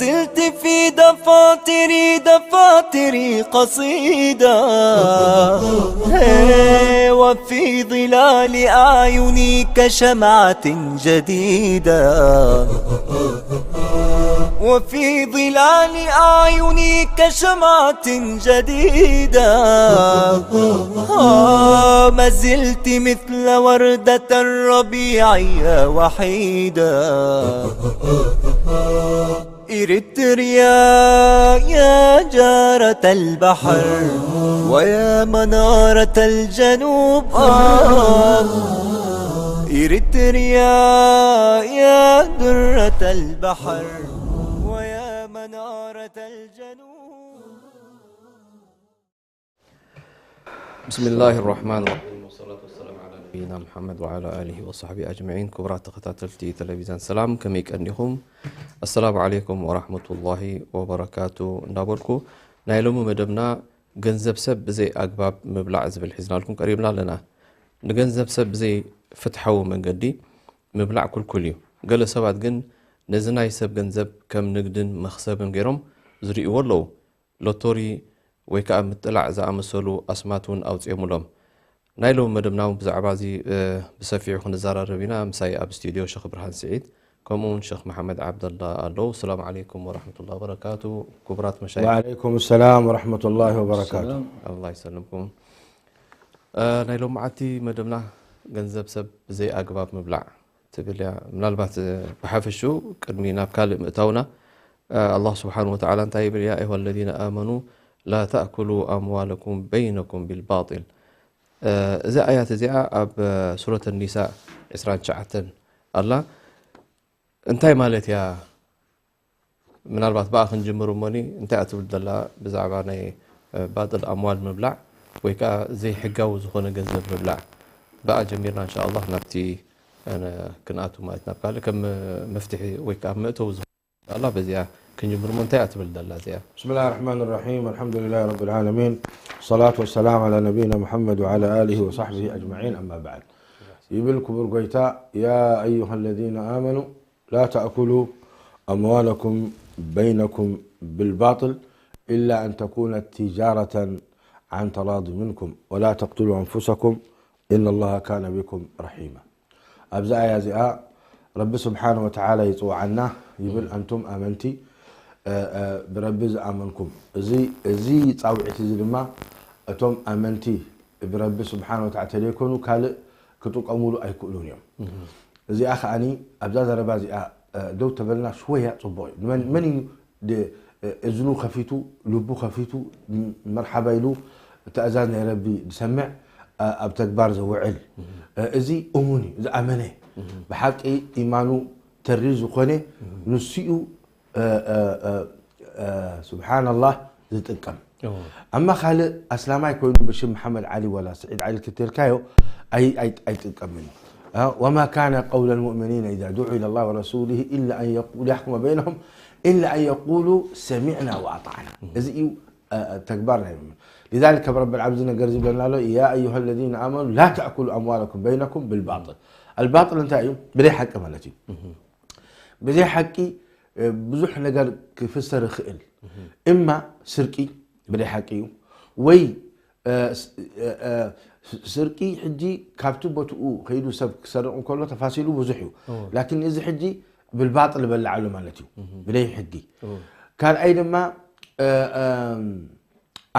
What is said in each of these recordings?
زلت في دفاتري، دفاتري قصيدة. هي، وفي ظلال أعيني كشمعة جديدة. وفي ظلال أعيني كشمعة جديدة. آه، ما زلت مثل وردة الربيع يا وحيدة. إريتريا يا جارة البحر ويا منارة الجنوب، آه. إريتريا يا درة البحر ويا منارة الجنوب. بسم الله الرحمن الرحيم والصلاة والسلام على نبينا محمد وعلى آله وصحبه أجمعين። ክቡራት ተኸታተልቲ ቴሌቪዝን ሰላም፣ ከመይ ቀኒኹም? ኣሰላሙ ዓለይኩም ወራህመቱላሂ ወበረካቱ እንዳበልኩ፣ ናይ ሎሚ መደብና ገንዘብ ሰብ ብዘይ ኣግባብ ምብላዕ ዝብል ሒዝናልኩም ቀሪብና ኣለና። ንገንዘብ ሰብ ብዘይ ፍትሓዊ መንገዲ ምብላዕ ክልኩል እዩ። ገለ ሰባት ግን ነዚ ናይ ሰብ ገንዘብ ከም ንግድን መኽሰብን ገይሮም ዝርእይዎ ኣለዉ። ሎቶሪ ወይ ከኣ ምጥላዕ ዝኣመሰሉ ኣስማት እውን ኣውጺኦምሎም። ናይ ሎሚ መደብና እውን ብዛዕባ እዚ ብሰፊሑ ክንዘራረብ ኢና። ምሳይ ኣብ ስቱድዮ ሸኽ ብርሃን ስዒድ ከምኡ እውን ሸኽ መሓመድ ዓብደላ ኣለዉ። ሰላም ዓለይኩም ወራሕመቱላ ወበረካቱ። ክቡራት መሻይኽ። وعليكم السلام ورحمة الله وبركاته. ኣላ ይሰልምኩም። ናይ ሎማዓቲ መደብና ገንዘብ ሰብ ብዘይ ኣግባብ ምብላዕ ትብል እያ። ምናልባት ብሓፈሽኡ ቅድሚ ናብ ካልእ ምእታውና ኣላህ ስብሓን ወተዓላ እንታይ ይብል? ያ ኣዩሃ ለዚነ ኣመኑ ላ ተእኩሉ ኣምዋለኩም በይነኩም ቢልባጢል። እዚ ኣያት እዚኣ ኣብ ሱረት ኒሳ ዕስራን ትሽዓተን ኣላ። እንታይ ማለት እያ? ምናልባት ብኣ ክንጅምር እሞኒ እንታይ እያ ትብል ዘላ ብዛዕባ ናይ ባጥል ኣምዋል ምብላዕ ወይ ከዓ ዘይሕጋዊ ዝኾነ ገንዘብ ምብላዕ? ብኣ ጀሚርና እንሻ ኣላህ ናብቲ ክንኣቱ ማለት ናብ ካልእ ከም መፍትሒ ወይ ከዓ መእተዊ ዝኾነ ኣላ በዚኣ ክንጅምር እሞ እንታይ እያ ትብል ዘላ እዚኣ? بسم الله الرحمن الرحيم. الحمد لله رب العالمين. الصلاة والسلام على نبينا محمد وعلى آله وصحبه أجمعين. أما بعد. ይብል ክቡር ጎይታ يا أيها الذين آمنوا لا تأكلوا أموالكم بينكم بالباطل إلا أن تكون تجارة عن تراض منكم ولا تقتلوا أنفسكم إن الله كان بكم رحيما. ኣብዚ ኣያ እዚኣ ረቢ ስብሓን ወተዓላ ይፅውዓና ይብል፣ ኣንቱም ኣመንቲ፣ ብረቢ ዝኣመንኩም። እዚ ፃውዒት እዚ ድማ እቶም ኣመንቲ ብረቢ ስብሓን ወተዓላ ተለይኮኑ ካልእ ክጥቀሙሉ ኣይክእሉን እዮም። እዚኣ ከዓኒ ኣብዛ ዘረባ እዚኣ ደው ተበልና ሽወያ ፅቡቕ እዩ። መን እዩ እዝኑ ከፊቱ ልቡ ከፊቱ መርሓባ ኢሉ ትእዛዝ ናይ ረቢ ዝሰምዕ ኣብ ተግባር ዘውዕል፣ እዚ እሙን እዩ፣ ዝኣመነ ብሓቂ ኢማኑ ተሪር ዝኾነ ንሱ እዩ ስብሓንላህ ዝጥቀም። ኣማ ካልእ ኣስላማይ ኮይኑ ብሽም መሓመድ ዓሊ ወላ ስዒድ ዓሊ ክተልካዮ ኣይጥቀምን እዩ። وما كان قول المؤمنين إذا دعوا إلى الله ورسوله إلا أن يقول يحكم بينهم إلا أن يقولوا سمعنا وأطعنا. እዚ እዩ ተግባር ናይ ሙእምን። لذلك ረቢ ዓብዚ ነገር ዝብለና ኣሎ يا أيها الذين آمنوا لا تأكلوا أموالكم بينكم بالباطل. الباطل እንታይ እዩ? ብደይ ሓቂ ማለት እዩ። ብዘይ ሓቂ ብዙሕ ነገር ክፍሰር ይኽእል። እማ ስርቂ ብደይ ሓቂ እዩ ወይ ስርቂ ሕጂ ካብቲ ቦትኡ ከይዱ ሰብ ክሰርቕ እንከሎ ተፋሲሉ ብዙሕ እዩ። ላኪን እዚ ሕጂ ብልባጥል በልዓሉ ማለት እዩ ብደይ ሕጊ። ካልኣይ ድማ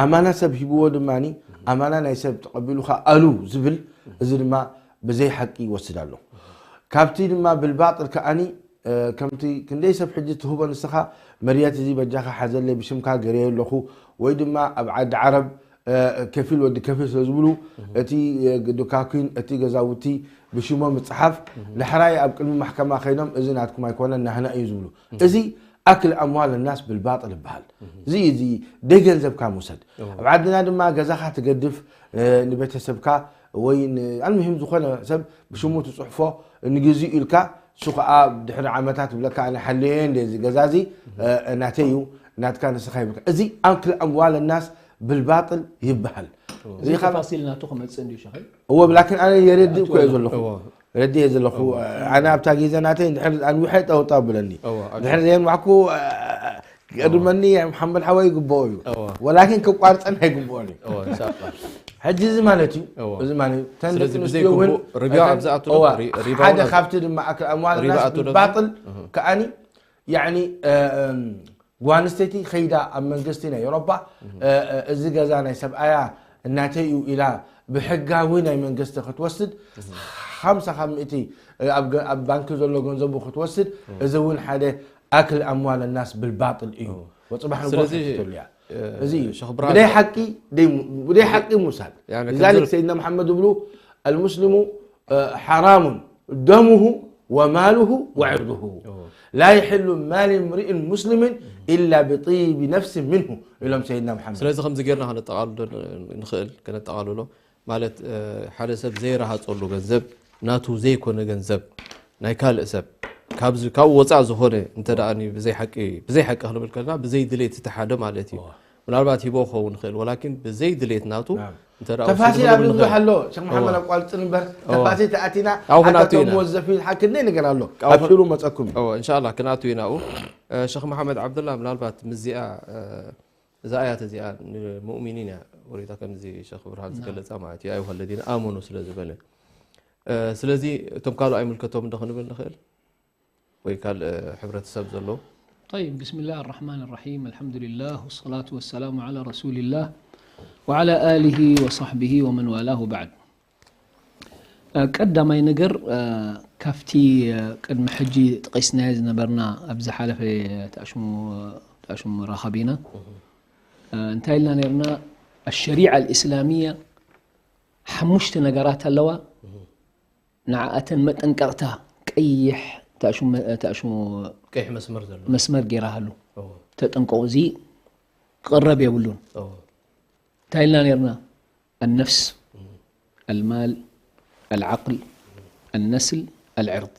ኣማና ሰብ ሂብዎ ድማ ኣማና ናይ ሰብ ተቐቢሉ ከዓ ኣሉ ዝብል፣ እዚ ድማ ብዘይ ሓቂ ይወስድ ኣሎ። ካብቲ ድማ ብልባጥል ከዓኒ ከምቲ ክንደይ ሰብ ሕጂ ትህቦ ንስኻ መርየት እዚ በጃኻ ሓዘለይ ብሽምካ ገርየ ኣለኹ ወይ ድማ ኣብ ዓዲ ዓረብ ከፊል ወዲ ከፊል ስለ ዝብሉ እቲ ዱካኪን እቲ ገዛውቲ ብሽሞም ምፅሓፍ ዳሕራይ ኣብ ቅድሚ ማሕከማ ከይኖም እዚ ናትኩም ኣይኮነን ናህና እዩ ዝብሉ። እዚ ኣክል ኣምዋል ናስ ብልባጥል ይበሃል። እዚ እዚ ደይ ገንዘብካ ምውሰድ። ኣብ ዓድና ድማ ገዛኻ ትገድፍ ንቤተሰብካ ወይ ኣልምሂም ዝኾነ ሰብ ብሽሙ ትፅሕፎ ንግዚኡ ኢልካ እሱ ከዓ ድሕሪ ዓመታት ብለካ ኣነ ሓልየ እንደ እዚ ገዛ እዚ ናተይ እዩ ናትካ ንስኻ ይብልካ። እዚ ኣክል ኣምዋል ናስ ብልባጥል ይበሃል። እዚ ተፋሲል ናቱ ክመፅእ እንድዩ ሸኸይ እወ ብላክን ኣነ የረድእ እኮ እየ ዘለኹ ረድእ እየ ዘለኹ። ኣነ ኣብታ ግዜ ናተይ እንድሕር ኣንዊሐ ጠውጣው ብለኒ እንድሕር ዘየንዋሕኩ ክእርመኒ፣ መሓመድ ሓወይ፣ ይግብኦ እዩ። እወ። ወላኪን ክቋርፀን ኣይግብኦን እዩ። እወ፣ ኢንሻኣላህ። ሕጂ እዚ ማለት እዩ። እወ። እዚ ማለት እዩ። ተን ስለዚ ደቂ ብዘይ ኣንስትዮ እውን ግቡእ ርቢያው እተን- ኣብዝኣትሉ እወ፣ ሪ- ሪባውን ሓደ ኣብ- ካብቲ ድማ ኣክል ኣምዋል ሪባ ናስ ኣቶ ደግሞ? ብባጥል እህ። ከኣኒ ያኒ እ፣ እ፣ ጓል ኣንስተይቲ ከይዳ ኣብ መንግስቲ ናይ ኤውሮጳ እ፣ እ፣ እዚ ገዛ ናይ ሰብኣያ እናተይ እዩ ኢላ ብሕጋዊ ናይ መንግስቲ ክትወስድ ሓምሳ ካብ ሚእቲ እ፣ ኣብ ገ- ኣብ ባንኪ ዘሎ ገንዘቡ ክትወስድ እዚ እውን ሓደ ኣክል ኣምዋል ናስ ብልባጥል እዩ። ወፅባሕ ንጎ ስለዚ ክትብልያ እ፣ እዚ እዩ። ሸኽ ብርሃን ብደይ ሓቂ ደይ ሙ- ብደይ ሓቂ ሙሳድ ያኒ لذلك ከምዚ- سيدنا محمد ብሉ المسلم حرام دمه وماله وعرضه لا يحل مال امرئ مسلم إلا بطيب نفس منه ኢሎም ሰይድና መሓመድ። ስለዚ ከምዚ ጌርና ከነጠቓልሎ ንኽእል፣ ከነጠቓልሎ ማለት እ፣ ሓደ ሰብ ዘይረሃፀሉ ገንዘብ፣ ናቱ ዘይኮነ ገንዘብ ናይ ካልእ ሰብ፣ ካብዚ ካብኡ ወፃእ ዝኾነ እንተ ደኣ ብዘይ ሓቂ ብዘይ ሓቂ ክንብል ከለና ብዘይ ድሌት እቲ ሓደ ማለት እዩ። ምናልባት ሂቦ ክኸውን ይኽእል፣ ወላኪን ብዘይ ድሌት ናቱ ናም። እንተ ደኣ ተፋሲል ወሲዱ ኣብ ክነብሉ ምግቢ ንኽእል። ኣሎ ሸክ መሓመድ እዋ። ኣቋርፅን እምበር እዋ። ተፋሲል ተኣቲና ኣብኡ ኣቶ ክንኣቱ ኢና። ተሞወዝ ዘፊን ሓክንደይ ነገር ኣሎ ኣብኡ ኣብሽሩ መፀኩም እዩ። እወ፣ እንሻላ ክንኣቱ ኢና ኣብኡ። እ፣ ሸኽ መሓመድ ዓብዱላ፣ ምናልባት ምስዚኣ እ፣ እዛ ኣያት እዚኣ ንሙእሚኒን እያ ወሪዳ፣ ከምዚ ሸኽ ብርሃን ዝገለፃ ማለት እዩ፣ ኣዩሃ ለዚነ ኣመኑ ስለ ዝበለ። እ፣ ስለዚ እቶም ካልኦ ኣይምልከቶም እንዶ ክንብል ንኽእል ወይ ካልእ ሕብረተሰብ ዘሎ طيب، بسم الله الرحمن الرحيم، الحمد لله والصلاة والسلام على رسول الله وعلى آله وصحبه ومن والاه بعد. ቀዳማይ ነገር ካብቲ ቅድሚ ሕጂ ጠቒስናዮ ዝነበርና ኣብ ዝሓለፈ ተኣሽሙ ተኣሽሙ መራኸቢና እንታይ ኢልና ነርና? الشريعة الإسلامية ሓሙሽተ ነገራት ኣለዋ። ንዓኣተን መጠንቀቕታ ቀይሕ ተኣሽሙ ተኣሽሙ ቀይሕ መስመር ዘሎ መስመር ገይራ ሃሉ እዎ፣ ተጠንቀቑ፣ እዚ ክቕረብ የብሉን። እዎ። እንታይ ኢልና ነርና? النفس، المال، العقل، النسل، العرض።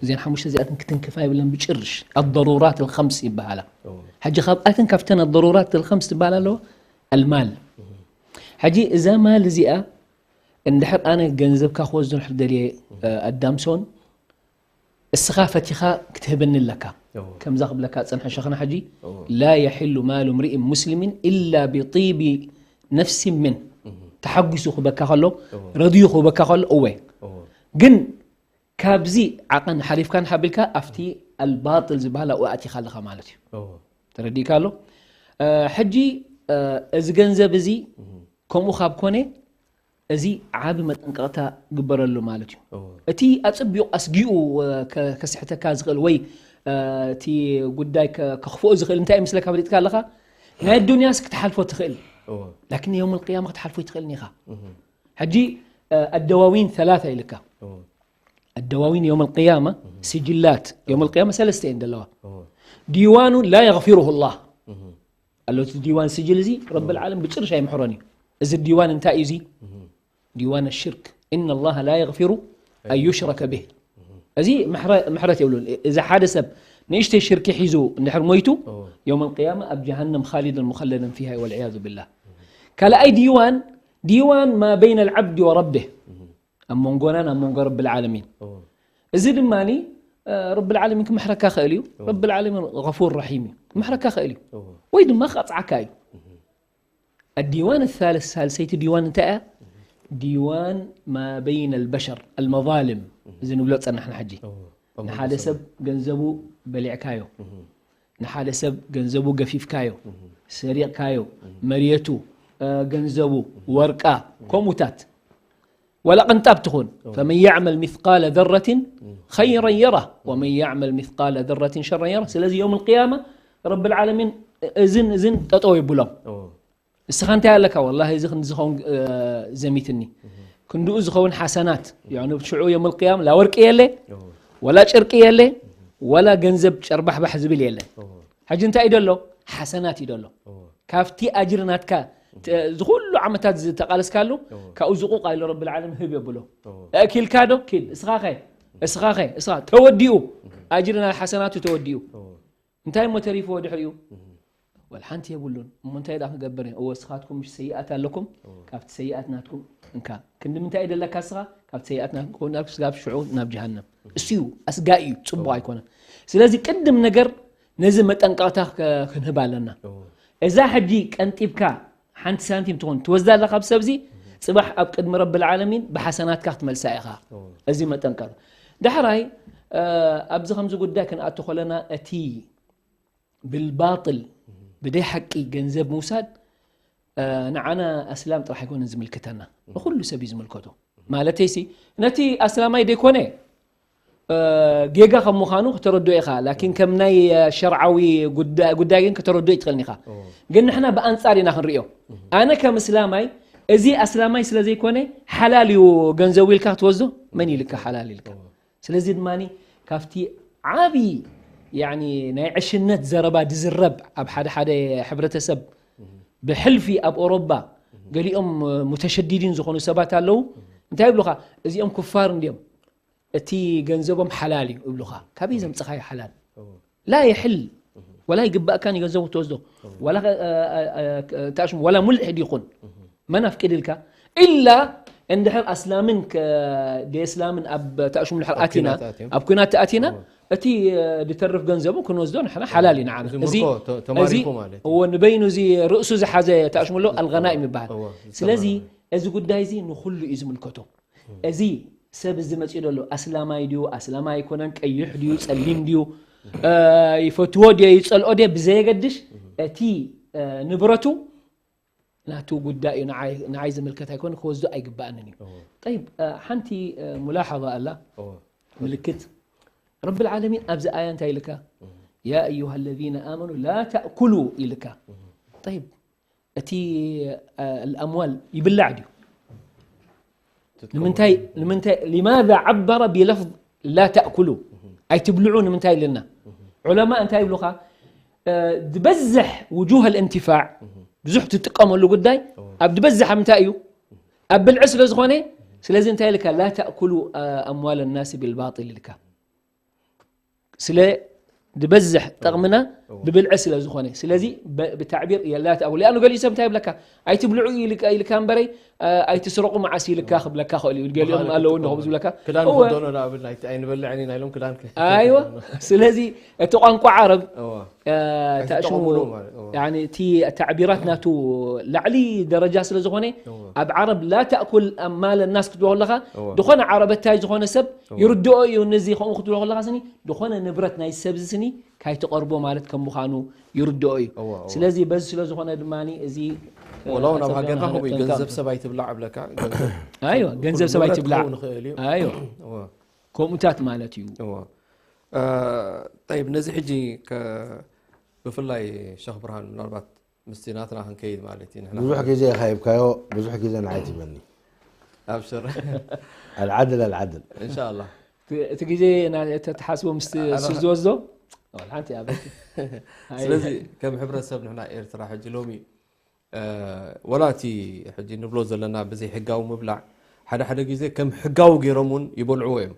እዚን ሓሙሽተ እዚኣትን ክትንክፋ የብለን ብጭርሽ። الضرورات الخمس ይበሃላ። እዎ። ሕጂ ካብኣተን ካብተን الضرورات الخمس ትበሃል ኣለዎ المال። ሕጂ እዛ ማል እዚኣ እንድሕር ኣነ ገንዘብካ ክወስዶ እንድሕር ደልየ ኣዳምሶን እስኻ ፈቲኻ ክትህበኒ ኣለካ። እዎ። ከምዛ ክብለካ ዝጸንሐ ሸኽና ሕጂ እዎ። لا يحل مال امرئ مسلم إلا بطيب نفس منه። ተሓጒሱ ክበካ ከሎ እዎ። ረድዩ ክበካ ከሎ እወ እዎ። ግን ካብዚ ዓቐን ሓሊፍካ ንሓቢልካ ኣብቲ الباطل ዝበሃል ኣብኡ ኣቲኻ ኣለኻ ማለት እዩ። እዎ። ተረዲእካ ኣሎ። እ፣ ሕጂ እ፣ እዚ ገንዘብ እዚ ከምኡ ካብ ኮነ እዚ ዓቢ መጠንቀቕታ ግበረሉ ማለት እዩ። እዎ። እቲ ኣጸቢቑ ኣስጊኡ እ፣ ከ- ከስሕተካ ዝኽእል ወይ እ፣ እቲ ጉዳይ ከ- ከኽፍኦ ዝኽእል እንታይ እዩ ምስለካ ፈሊጥካ ኣለኻ? ናይ ዱንያስ ክትሓልፎ ትኽእል እዎ። ላኪን የውም القيامة ክትሓልፎ ይትኽእልን ኢኻ። ሕጂ እ፣ الدواوين ثلاثة ኢልካ እዎ። الدواوين يوم القيامة سجلات يوم القيامة ሰለስተ እየን ዘለዋ። እዎ። ديوان لا يغفره الله ኣሎ እቲ ዲዋን ስጅል እዚ ረብል ዓለም ብጭርሽ ኣይምሕሮን እዩ። እዚ ዲዋን እንታይ እዩ እዚ? ዲዋን ሽርክ إن الله لا يغفر أن يشرك به። እዚ ምሕረ- ምሕረት የብሉን። እዚ ሓደ ሰብ ንእሽተይ ሽርኪ ሒዙ እንድሕር ሞይቱ እዎ። يوم القيامة ኣብ ጀሃነም خالدا مخلدا فيها والعياذ بالله። ካልኣይ ዲዋን ዲዋን ما بين العبد وربه ኣብ መንጎናን ኣብ መንጎ ረብል ዓለሚን። እዎ። እዚ ድማ ረብል ዓለሚን ክምሕረካ ክእል እዩ። ረብል ዓለሚን غفور رحيم እዩ፣ ክምሕረካ ክእል እዩ እዎ። ወይ ድማ ክቐፅዓካ እዩ። الديوان الثالث ሳልሰይቲ ዲዋን እንታይ እያ? ዲዋን ما بين البشر المظالم እዚ ንብሎ ፀናሕና ሕጂ። እዎ። ንሓደ ሰብ ገንዘቡ በሊዕካዮ፣ ንሓደ ሰብ ገንዘቡ ገፊፍካዮ፣ ሰሪቕካዮ፣ መሬቱ፣ እ፣ ገንዘቡ፣ ወርቃ፣ ከምኡታት ዋላ ቅንጣብ ትኹን فمن يعمل مثقال ذرة خيرا يره ومن يعمل مثقال ذرة شرا يره። ስለዚ يوم القيامة ረብል ዓለሚን እዝን እዝን ጠጠው የብሎም። እዎ። እስኻ እንታይ ኣለካ? ወላሂ እዚ ክንዲ ዝኸውን እ፣ ዘሚትኒ ክንድኡ ዝኸውን ሓሰናት ያኒ ሽዑ የውም القيامة ላ ወርቂ የለ እዎ። ወላ ጨርቂ የለ ወላ ገንዘብ ጨርባሕባሕ ዝብል የለ። እዎ። ሕጂ እንታይ እዩ ደሎ? ሓሰናት እዩ ደሎ። እዎ። ካብቲ ኣጅሪ ናትካ ተ- ዝኹሉ ዓመታት ዝተቃለስካሉ እዎ። ካብኡ ዝቑቕ ኢሉ ረብል ዓለም ህብ የብሎ። እዎ። ኣእኪልካ ዶ ኪድ እስኻኸ እስኻኸ እስኻ ተወዲኡ ኣጅሪ ናይ ሓሰናቱ ተወዲኡ እዎ። እንታይ እሞ ተሪፍዎ ድሕሪኡ? ወል ሓንቲ የብሉን። እሞ እንታይ ደኣ ክገብር እየ? እወ እስኻትኩም ምሽ ሰይኣት ኣለኩም፣ ካብቲ ሰይኣት ናትኩም እንካ ክንዲ ምንታይ እዩ ደለካ እስኻ? ካብቲ ሰይኣት ናትኩም ክውን ናብ ስጋብ ሽዑ ናብ ጀሃነም። እሱ እዩ ኣስጋኢ እዩ፣ ጽቡቕ ኣይኮነን። ስለዚ ቅድም ነገር ነዚ መጠንቀቕታ ከ-፣ ክንህብ ኣለና። እዛ ሕጂ ቀንጢብካ ሓንቲ ሳንቲም ትኾን ትወስዳ ኣለኻ ብሰብዚ፣ ጽባሕ ኣብ ቅድሚ ረብል ዓለሚን ብሓሰናትካ ክትመልሳ ኢኻ። እዚ መጠንቀቕ። ዳሕራይ፣ እ፣ ኣብዚ ከምዚ ጉዳይ ክንኣቱ ከለና፣ እቲ ብልባጥል፣ ብደይ ሓቂ ገንዘብ ምውሳድ፣ እ፣ ንዓና ኣስላም ጥራሕ ኣይኮነን ዝምልክተና። ንኹሉ ሰብ እዩ ዝምልከቶ። ማለተይሲ፣ ነቲ ኣስላማይ ደይኮነ፣ እ፣ ጌጋ ከም ምዃኑ ክተረድኦ ኢኻ። ላኪን ከም ናይ፣ እ፣ ሸርዓዊ ጉዳ-፣ ጉዳይ ግን ክተረድኦ ይትኽእልን ኢኻ። ግን ንሕና ብኣንጻር ኢና ክንርእዮ። ኣነ ከም እስላማይ፣ እዚ ኣስላማይ ስለ ዘይኮነ፣ ሓላል እዩ ገንዘቡ ኢልካ ክትወስዶ፣ መን ኢልካ ሓላል ኢልካ? ስለዚ ድማ ካብቲ ዓቢ፣ ያኒ፣ ናይ ዕሽነት ዘረባ ዝዝረብ ኣብ ሓደ ሓደ ሕብረተሰብ፣ ብሕልፊ ኣብ ኦሮባ ገሊኦም ሙተሸዲዲን ዝኾኑ ሰባት ኣለዉ። እንታይ ይብሉኻ? እዚኦም ኩፋር እንድዮም፣ እቲ ገንዘቦም ሓላል እዩ ይብሉኻ። ካበይ ዘምጽኻዮ ሓላል? ላ የሕል፣ ወላ ይግባእካን እዩ ገንዘቡ ትወስዶ፣ ወላ፣ እ፣ እ፣ እ፣ ተኣሽሙ፣ ወላ ሙልሕድ ይኹን፣ መን ኣፍቂድልካ? ኢላ እንድሕር ኣስላምን ከ-፣ ደየስላምን ኣብ ተኣሽሙ እንድሕር ኣብ ኣቲና፣ ኲናት ኣትዮም። ኣብ ኲናት ኣቲና፣ እቲ፣ እ፣ ድተርፍ ገንዘቡ ክንወስዶ ንሕና ሓላል እዩ ንዓና። እዚ እዚ፣ ምርኮ ተ-፣ ተማሪኹ እዚ፣ ማለት እዩ። እዎ፣ ንበይኑ እዚ ርእሱ ዝሓዘ ተኣሽሙ ኣሎ፣ ኣልገናኢም ይበሃል። እዎ፣ ስለዚ፣ ዝተማረኸ። እዚ ጉዳይ እዚ ንኹሉ እዩ ዝምልከቶ። እዚ ሰብ እዚ መጺኡ ዘሎ ኣስላማይ ድዩ፣ ኣስላማይ ኣይኮነን፣ ቀይሕ ድዩ፣ ጸሊም ድዩ፣ እ፣ ይፈትዎ ድየ፣ ይጸልኦ ድየ ብዘየገድሽ፣ እቲ፣ እ፣ ንብረቱ ናቱ ጉዳይ እዩ፣ ንዓይ፣ ንዓይ ዝምልከት ኣይኮነ፣ ክወስዶ ኣይግባእንን እዩ። እዎ። ጠይብ፣ እ፣ ሓንቲ፣ እ፣ ሙላሓዛ ኣላ፣ እዎ። ምልክት። ረብል ዓለሚን ኣብዚ ኣያ እንታይ ኢልካ? እዎ። ያ ኣዩሃ ለዚነ ኣመኑ ላ ተእኩሉ ኢልካ። እዎ። ጠይብ፣ እቲ፣ እ፣ ኣልኣምዋል ይብላዕ ድዩ? ትጥቀመሉ። ንምንታይ፣ ንምንታይ፣ ሊማዛ ዓበረ ቢለፍዝ ላ ተእኩሉ? ኣይትብልዑ ንምንታይ ኢልና? ዑለማ እንታይ ይብሉኻ? እ፣ ዝበዝሕ ውጁህ ኣልእንትፋዕ፣ ብዙሕ ትጥቀመሉ ጉዳይ፣ እዎ። ኣብ ዝበዝሕ ኣብ እንታይ እዩ? ኣብ ብልዒ ስለ ዝኾነ፣ ስለዚ እንታይ ኢልካ? ላ ተእኩሉ፣ እ፣ ኣምዋል ናሲ ቢልባጢል ኢልካ። ስለ ዝበዝሕ ጠቕምና እዎ። ብብልዒ ስለ ዝኾነ። ስለዚ በ-፣ ብታዕቢር የላ ተኣኩሉ። ሊኣኑ ገሊኡ ሰብ እንታይ ይብለካ? "ኣይትብልዑ" ኢልካ፣ ኢልካ እምበረይ፣ እ፣ "ኣይትስረቑ መዓስ" ኢልካ ክብለካ ክእል እዩ። ገሊኦም ብኻልእ ኣለዉ እንዲኹም ክትጥቀሙ። ዝብለካ። ክዳን እወ። ክኽደኖ ንኣብነት ኣይቲ-፣ ኣይንበልዕን ኢና ኢሎም ክዳን ከ-፣ ኣይወ። ኣይክኽደኖ። ስለዚ እቲ ቋንቋ ዓረብ፣ እዎ። እ፣ ኣይትጠቐሙሉ ተኣሽሙ፣ ማለት፣ እዎ። ያኒ እቲ ታዕቢራት ናቱ ላዕሊ ደረጃ ስለ ዝኾነ፣ እዎ። ኣብ ዓረብ ላ ተእኩል ኣማል ናስ ክትብሎ ከለኻ፣ እዎ። ዝኾነ ዓረበታይ ዝኾነ ሰብ እዎ። ይርድኦ እዩ። ነዚ ከምኡ ክትብሎ ከለኻ ስኒ፣ ዝኾነ ንብረት ናይ ሰብ ስኒ ካይትቐርቦ ማለት ከም ምዃኑ ይርድኦ እዩ። እዎ፣ እዎ። ስለዚ በዚ ስለ ዝኾነ ድማ እዚ፣ እ፣ ወላ እውን ኣብ ኣጸብለና ሃገርና ከምኡ እዩ። ክንጠንቀቕ። ገንዘብ ሰብ ኣይትብላዕ እብለካ። ገንዘብ ኣይወ፣ ሰብ ገንዘብ ኩሉ ሰብ ንብረት ኣይትብላዕ። ክኸውን ይኽእል እዩ። ኣይወ። እዎ። ከምኡታት ማለት እዩ። እዎ። እ፣ ጠይብ፣ ነዚ ሕጂ ከ-፣ ብፍላይ ሸኽ ብርሃን፣ ምናልባት ምስቲ ናትና ክንከይድ ማለት እዩ። ንሕና ብዙሕ ከ-፣ ግዜ ኢኻ ሂብካዮ፣ ብዙሕ ግዜ ንዓይ ትበኒ። ኣብሽር። ኣልዓድል፣ ኣልዓድል። እንሻላ። እቲ፣ እቲ ግዜ ና-፣ እተ-፣ ተሓስቦ ምስ ኣረ-፣ ስለ ዝወስዶ፣ ወላ ሓንቲ እያ በቲ። ኣይ። ስለዚ ከም ሕብረተሰብ ንሕና ኤርትራ ሕጂ ሎሚ፣ እ፣ ወላ እቲ ሕጂ ንብሎ ዘለና ብዘይ ሕጋዊ ምብላዕ፣ ሓደ ሓደ ግዜ ከም ሕጋዊ ገይሮም እውን ይበልዕዎ እዮም።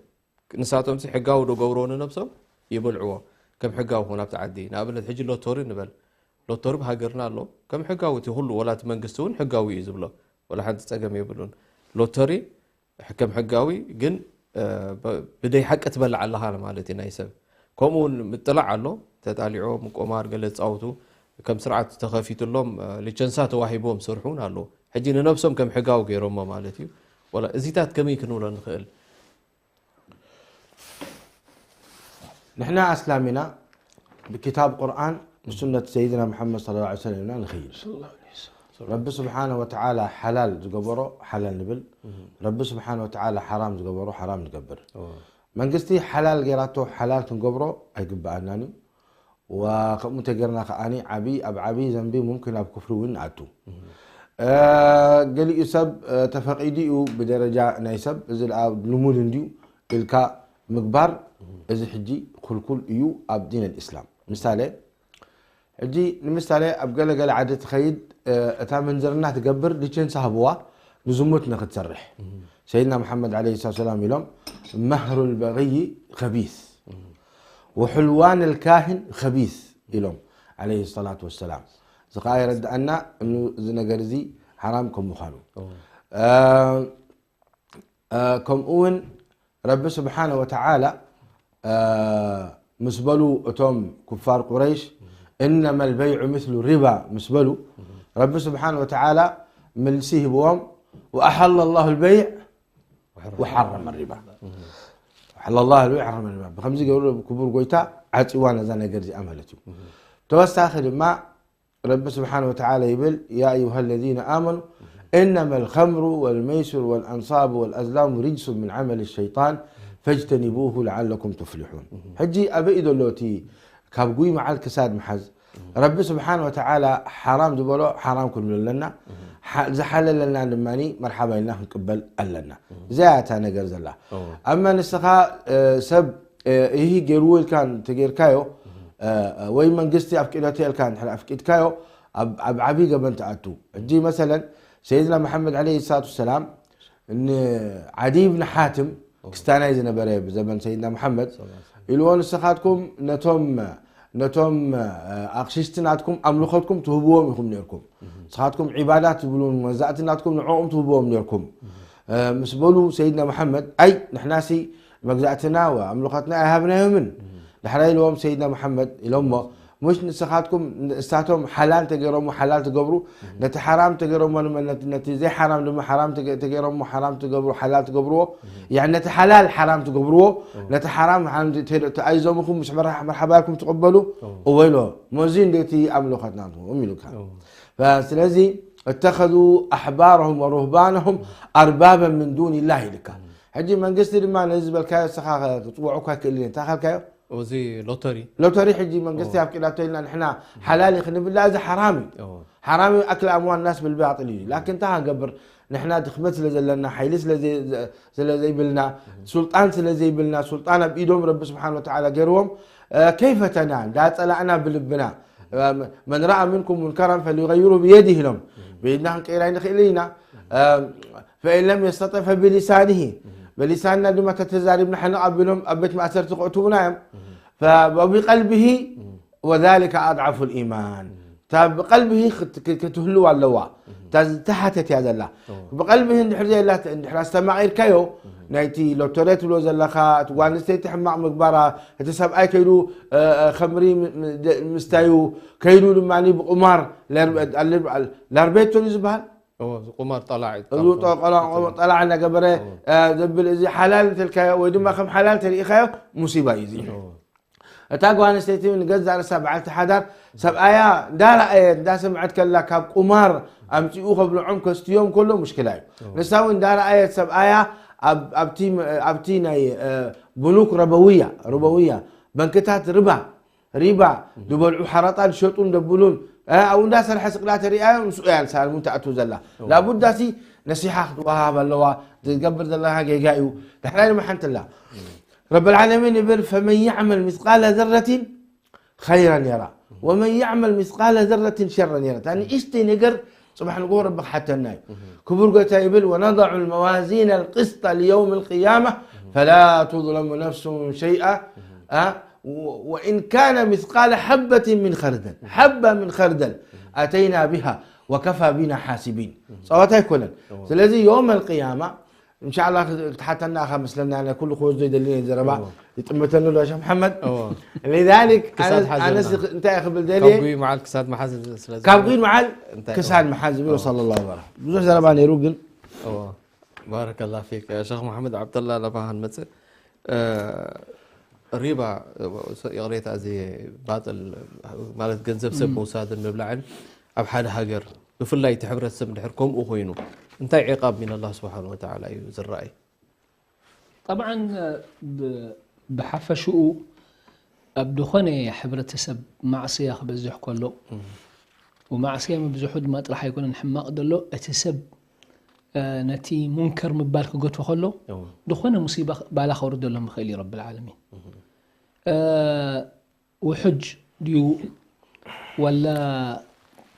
ንሳቶምሲ ሕጋዊ ዶ ገብርዎ ንነብሶም ይበልዕዎ። ከም ሕጋዊ ክኾን ኣብቲ ዓዲ። ንኣብነት ሕጂ ሎቶሪ ንበል። ሎቶሪ ብሃገርና ኣሎ። ከም ሕጋዊ እቲ ኩሉ፣ ወላ እቲ መንግስቲ እውን ሕጋዊ እዩ ዝብሎ። ወላ ሓንቲ ጸገም የብሉን። ሎቶሪ ሕ-፣ ከም ሕጋዊ ግን፣ እ፣ ብ-፣ ብደይ ሓቂ ትበልዕ ኣለኻ ማለት እዩ ናይ ሰብ። ከምኡ እውን ምጥላዕ ኣሎ። ተጣሊዖም፣ ቁማር፣ ገለ ዝጻወቱ፣ ከም ስርዓት ተኸፊትሎም፣ እ፣ ሊቸንሳ ተዋሂቦም ዝሰርሑ እውን ኣለዉ። ሕጂ ንነብሶም ከም ሕጋዊ ገይሮሞ ማለት እዩ። ወላ እዚታት ከመይ ክንብሎ ንኽእል? ንሕና ኣስላም ኢና፣ ብኪታብ ቁርኣን ብሱነት ሰይድና መሓመድ ሰለላሁ ዐለይሂ ወሰለም ኢና ንኸይድ። ረቢ ስብሓነ ወተዓላ ሓላል ዝገበሮ ሓላል ንብል፣ ረቢ ስብሓነ ወተዓላ ሓራም ዝገበሮ ሓራም ንገብር። እዎ። መንግስቲ ሓላል ገይራቶ ሓላል ክንገብሮ ኣይግበኣናን እዩ። ወከምኡ እንተጌርና ከኣኒ ዓቢ፣ ኣብ ዓቢ ዘንቢ ሙምኪን ኣብ ኩፍሪ እውን ንኣቱ። እ፣ ገሊኡ ሰብ፣ እ፣ ተፈቒዱ እዩ ብደረጃ ናይ ሰብ፣ እዚ ደኣ ልሙድ እንድዩ ኢልካ ምግባር፣ እዚ ሕጂ ክልኩል እዩ ኣብ ዲን ኣልእስላም። ምሳሌ፣ ሕጂ ንምሳሌ ኣብ ገለ ገለ ዓዲ ትኸይድ፣ እ፣ እታ ምንዝርና ትገብር ሊቸንስ ሃብዋ ንዝሙት ንክትሰርሕ። ሰይድና መሓመድ ዓለይሂ ሰላቱ ወሰላም ኢሎም፣ "መህሩል በግይ ከቢስ፣ ወሑልዋን ልካህን ከቢስ" ኢሎም ዓለይሂ ሰላቱ ወሰላም። እዚ ከኣ የረድኣና እኑ እዚ ነገር እዚ ሓራም ከም ምዃኑ። እዎ። እ፣ እ፣ ከምኡ እውን ረቢ ስብሓነ ወተዓላ፣ እ፣ ምስ በሉ እቶም ኩፋር ቁረይሽ፣ "እነማ ልበይዑ ምስሉ ሪባ" ምስ በሉ፣ ረቢ ስብሓን ወተዓላ ምልሲ ሂብዎም፣ "ወኣሓለ ላሁ ልበይዕ ወሓረመ ሪባ." "ወሓለ ላሁ ልበይዕ ወሓረመ ሪባ" ብከምዚ ገይሩ ክቡር ጎይታ ዓፂዋ ነዛ ነገር እዚኣ ማለት እዩ። ተወሳኺ ድማ ረቢ ስብሓን ወተዓላ ይብል፣ "ያ ኣዩሃ ለዚነ ኣመኑ እነማ ልኸምሩ ወልመይስሩ ወልአንሳቡ ወልአዝላሙ ሪጅሱ ምን ዓመል ሸይጣን ፈጅተኒቡሁ ለዓለኩም ቱፍሊሑን." ሕጂ ኣበይ እዩ ዘሎ እቲ ካብ ጉይ መዓል ክሳድ ምሓዝ? ረቢ ስብሓን ወተዓላ ሓራም ዝበሎ ሓራም ክንብል ኣለና፣ ሓ-፣ ዝሓለለና ድማ መርሓባ ኢልና ክንቅበል ኣለና። እዚኣ እያ እታ ነገር ዘላ። እወ። ኣማ ንስኻ፣ እ፣ ሰብ፣ እ፣ ይህ ገይርዎ ኢልካ እንተጌርካዮ፣ እ፣ ወይ መንግስቲ ኣፍቂደቶ ኢልካ እንድሕር ኣፍቂድካዮ፣ ኣብ፣ ኣብ ዓብዪ ገበን ትኣቱ። ሕጂ መሰለን ሰይድና መሓመድ ዓለይሂ ሰላቱ ወሰላም ንዓዲ ብን ሓትም ክስታናይ ዝነበረ ብዘመን ሰይድና መሓመድ ኢልዎ፣ "ንስኻትኩም ነቶም፣ ነቶም፣ እ፣ ኣቕሽሽቲ ናትኩም ኣምልኾትኩም ትህብዎም ኢኹም ነርኩም። ንስኻትኩም ዒባዳት ትብሉን መግዛእቲ ናትኩም ንዕኦም ትህብዎም ነርኩም።" እ፣ ምስ በሉ ሰይድና መሓመድ፣ "ኣይ ንሕናሲ መግዛእትና ወኣምልኾትና ኣይሃብናዮምን። ዳሕራይ" ኢልዎም ሰይድና መሓመድ ኢሎሞ፣ "ሙሽ ንስኻትኩም ንእሳቶም ሓላል ተገይሮሞ ሓላል ትገብሩ፣ ነቲ ሓራም ተገይሮሞ ድማ ነቲ፣ ነቲ ዘይሓራም ድማ ሓራም ተገ-፣ ተገይሮሞ ሓራም ትገብሩ፣ ሓላል ትገብርዎ፣ ያኒ ነቲ ሓላል ሓራም ትገብርዎ፣ ነቲ ሓራም ሓራም ተ-፣ ተ-፣ ተኣይዞምኹም ምስ መርሓ-፣ መርሓባኩም ትቕበሉ?" እወ ኢሎ። "ሞዚ እንደቲ ኣምልኾትና ንትም" ኢሉካ። ስለዚ "እተኸዙ ኣሕባረሁም ወሩህባነሁም ኣርባበን ምን ዱን ላህ" ኢልካ። ሕጂ መንግስቲ ድማ ነዚ ዝበልካዮ ንስኻ ክፅውዖ እኳ ኣይክእልን እዩ። እንታይ ካልካዮ? እዚ ሎተሪ። ሎተሪ ሕጂ መንግስቲ ኦ። ኣፍቂዳቶ ኢልና ንሕና ሓላል እዩ ክንብል፣ እዚ ሓራም እዩ። ኦ። ሓራም እዩ፣ ኣክል ኣምዋል ናስ ብልባጥል እዩ። ላኪን እንታይ ክንገብር? ንሕና ድኽመት ስለ ዘለና፣ ሓይሊ ስለ ዘይ-፣ ስለ ዘይብልና፣ ሱልጣን ስለ ዘይብልና፣ ሱልጣን ኣብ ኢዶም ረቢ ስብሓን ወተዓላ ገይርዎም፣ እ፣ ከይፈተና፣ እንዳጸላእና ብልብና፣ እ፣ መን ረኣ ምንኩም ሙንከራን ፈሊገይሩ ብየዲህ ኢሎም። ብኢድና ክንቀይር ኣይንኽእልን ኢና። እ፣ ፈኢን ለም የስተጢዕ ፈቢሊሳኒሂ፣ በሊሳንና ድማ ተተዛሪብና ሕነቕ ኣቢሎም ኣብ ቤት ማእሰርቲ ከእትዉና እዮም። ፈ-፣ ወቢቀልቢሂ ወዛሊከ ኣድዓፉ ልኢማን። እታ ብቀልቢሂ ክት-፣ ክት-፣ ክትህልው ኣለዋ። እታ ዝተሓተት እያ ዘላ። እዎ። ብቀልቢሂ እንድሕር ዘየላ፣ እንድሕር ኣስተማቒርካዮ፣ እም። ናይቲ ሎተሪ ትብሎ ዘለኻ፣ እቲ ጓል ኣንስተይቲ ሕማቕ ምግባራ፣ እቲ ሰብኣይ ከይዱ፣ እ፣ እ፣ ኸምሪ ም-፣ ም-፣ ደ-፣ ምስታዩ፣ ከይዱ ድማ ብቁማር፣ ለር-፣ ኣል-፣ ኣል-፣ ላርቤቶ ድዩ ዝበሃል? እዎ፣ እዚ ቁማር ጠላዕ እዩ። እዚ ጠ-፣ ጠ-፣ ጠላ-፣ ጠላዕ እናገበረ፣ እዎ። እ፣ ዘብል፣ እዚ ሓላል እንተልካዮ ወይ ድማ ከም ሓላል ተሪኢኻዮ፣ ሙሲባ እዩ እዚ። እዎ። እታ ጓል ኣንስተይቲ ንገዛእ ርእሳ በዓልቲ ሓዳር ሰብኣያ እንዳረኣየት እንዳሰምዐት ከላ ካብ ቁማር ኣምጺኡ ከብልዖም ከስትዮም ከሎ ሙሽኪላ እዩ። እዎ። ንሳ እውን እንዳረኣየት ሰብኣያ ኣብ-፣ ኣብቲ፣ ኣብቲ ናይ፣ እ፣ ብኑክ ረበውያ፣ ርበውያ፣ በንክታት ርባ፣ ሪባ፣ ዝበልዑ ሓራጣ ዝሸጡን ደብሉን፣ እ፣ ኣብኡ እንዳሰርሐ ስቅላ ተሪኣዮ ምስኡ እያ ንሳ እውን ትኣቱ ዘላ። እዎ። ላቡዳሲ ነሲሓ ክትወሃብ ኣለዋ፣ ዝገብር ዘለኻ ጌጋ እዩ። ዳሕራይ ድማ ሓንቲ ኣላ። ረብል ዓለሚን ይብል፣ "ፈመን ያዕመል ሚስቃለ ዘረቲን ኸይረን የራ፣ ወመን ያዕመል ሚስቃለ ዘረቲን ሸረን የራ።" እታ ንእሽተይ ነገር ጽባሕ ንግሆ ረቢ ክሓተና እዩ። ክቡር ጎይታ ይብል፣ "ወነضዑ ልመዋዚነ ልቅስጠ ሊየውም ልቅያማ ፈላ ቱዝለሙ ነፍሱን ሸይኣ፣ አ፣ ወ-፣ ወኢን ካነ ሚስቃለ ሐበትን ምን ኸርደል፣ ሐባ ምን ኸርደል ኣተይና ቢሃ ወከፋ ቢና ሓሲቢን።" ጸዋታ ኣይኮነን። እዎ። ስለዚ የውም ልቅያማ እንሻላ ክትሓተና ኢኻ መስለና፣ ኣነ ኩሉ ክወስዶ ይደሊ እየ ዘረባ። እዎ። ይጥምተኒ ኣሎ ሸኽ መሓመድ። እዎ። ሊዛሊክ ክሳድ ኣነ፣ ሓዘና። ኣነስ እንታይ እየ ክብል ደልየ? ካብ ጉይ መዓል ክሳድ መሓዝ ስለ ካብ ዝኮነ። ጉይ መዓል እንታይ? ክሳድ እዎ። መሓዝ ዝብል እዎ። ሰለላሁ ዐለይሂ ወሰለም። ብዙሕ ዘረባ ነይሩ ግን። እዎ። ባረከላ ፊክ። ሸኽ መሓመድ ዓብደላ ናባኻ ንመጽእ። እ፣ ሪባ፣ ይቕሬታ፣ እዚ ባጥል ማለት ገንዘብ ሰብ እም። ምውሳድን ምብላዕን ኣብ ሓደ ሃገር ብፍላይ እቲ ሕብረተሰብ እንድሕር ከምኡ ኮይኑ እንታይ ዒቃብ ሚን ኣላህ ስብሓን ወተዓላ እዩ ዝረኣይ? ጠብዓን ብ-፣ ብሓፈሽኡ ኣብ ዝኾነ ሕብረተሰብ ማዕስያ ክበዝሕ ከሎ እም። ወማዕስያ ምብዝሑ ድማ ጥራሕ ኣይኮነን ሕማቕ ዘሎ፣ እቲ ሰብ፣ እ፣ ነቲ ሙንከር ምባል ክገትፎ ከሎ እዎ። ዝኾነ ሙሲባ ባላ ከውርደሎም ይኽእል እዩ ረብል ዓለሚን። እም። እ፣ ውሑጅ ድዩ ዋላ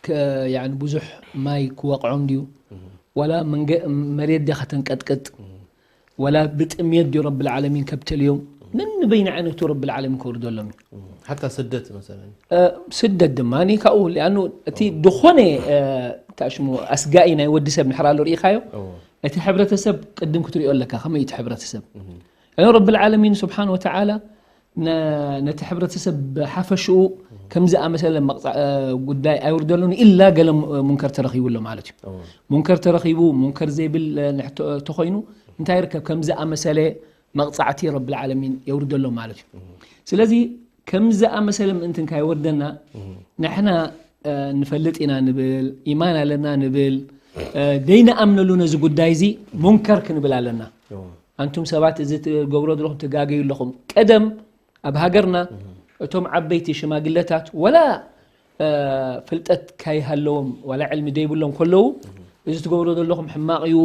ከ-፣ ያኒ ብዙሕ ማይ ክወቕዖም ድዩ እም። ዋላ መንገ-፣ መሬት ድያ ከተንቀጥቅጥ እም። ዋላ ብጥምየት ድዩ ረብል ዓለሚን ከብተልዮም ነንበይነ ዓይነቱ ረብል ዓለሚን ከውርደሎም እዩ። እም። ሓታ ስደት መሰለን። እ፣ ስደት ድማ ኒ ካብኡ ሊኣኑ እቲ ዝኾነ፣ እ፣ ታሽሙ ኣስጋኢ ናይ ወዲ ሰብ ንሕር ኣሎ ርኢኻዮ እዎ። እቲ ሕብረተሰብ ቅድም ክትሪኦ ኣለካ ከመይ እቲ ሕብረተሰብ እም። እነ ረብል ዓለሚን ስብሓን ወተዓላ ነ-፣ ነቲ ሕብረተሰብ ብሓፈሽኡ ከም ዝኣመሰለ መቕጻ-፣ እ፣ ጉዳይ ኣይውርደሉን ኢላ ገለ ሙ-፣ ሙንከር ተረኺቡ ኣሎ ማለት እዩ። እዎ። ሙንከር ተረኺቡ፣ ሙንከር ዘይብል፣ እ፣ ንሕቶ ተኾይኑ እንታይ ይርከብ? ከም ዝኣመሰለ መቕጻዕቲ ረብል ዓለሚን የውርደሎም ማለት እዩ። ስለዚ ከም ዝኣመሰለ ምእንቲ እንካይወርደና ንሕና፣ እ፣ ንፈልጥ ኢና ንብል፣ ኢማን ኣለና ንብል፣ እ፣ ደይንኣምነሉ ነዚ ጉዳይ እዚ ሙንከር ክንብል ኣለና። እዎ። ኣንቱም ሰባት እዚ ትገብሮ ዘለኹም ትጋገዩ ኣለኹም። ቀደም ኣብ ሃገርና እቶም ዓበይቲ ሽማግለታት ወላ፣ እ፣ ፍልጠት ካይሃለዎም ዋላ ዕልሚ ደይብሎም ከለዉ እዚ ትገብሮ ዘለኹም ሕማቕ እዩ፣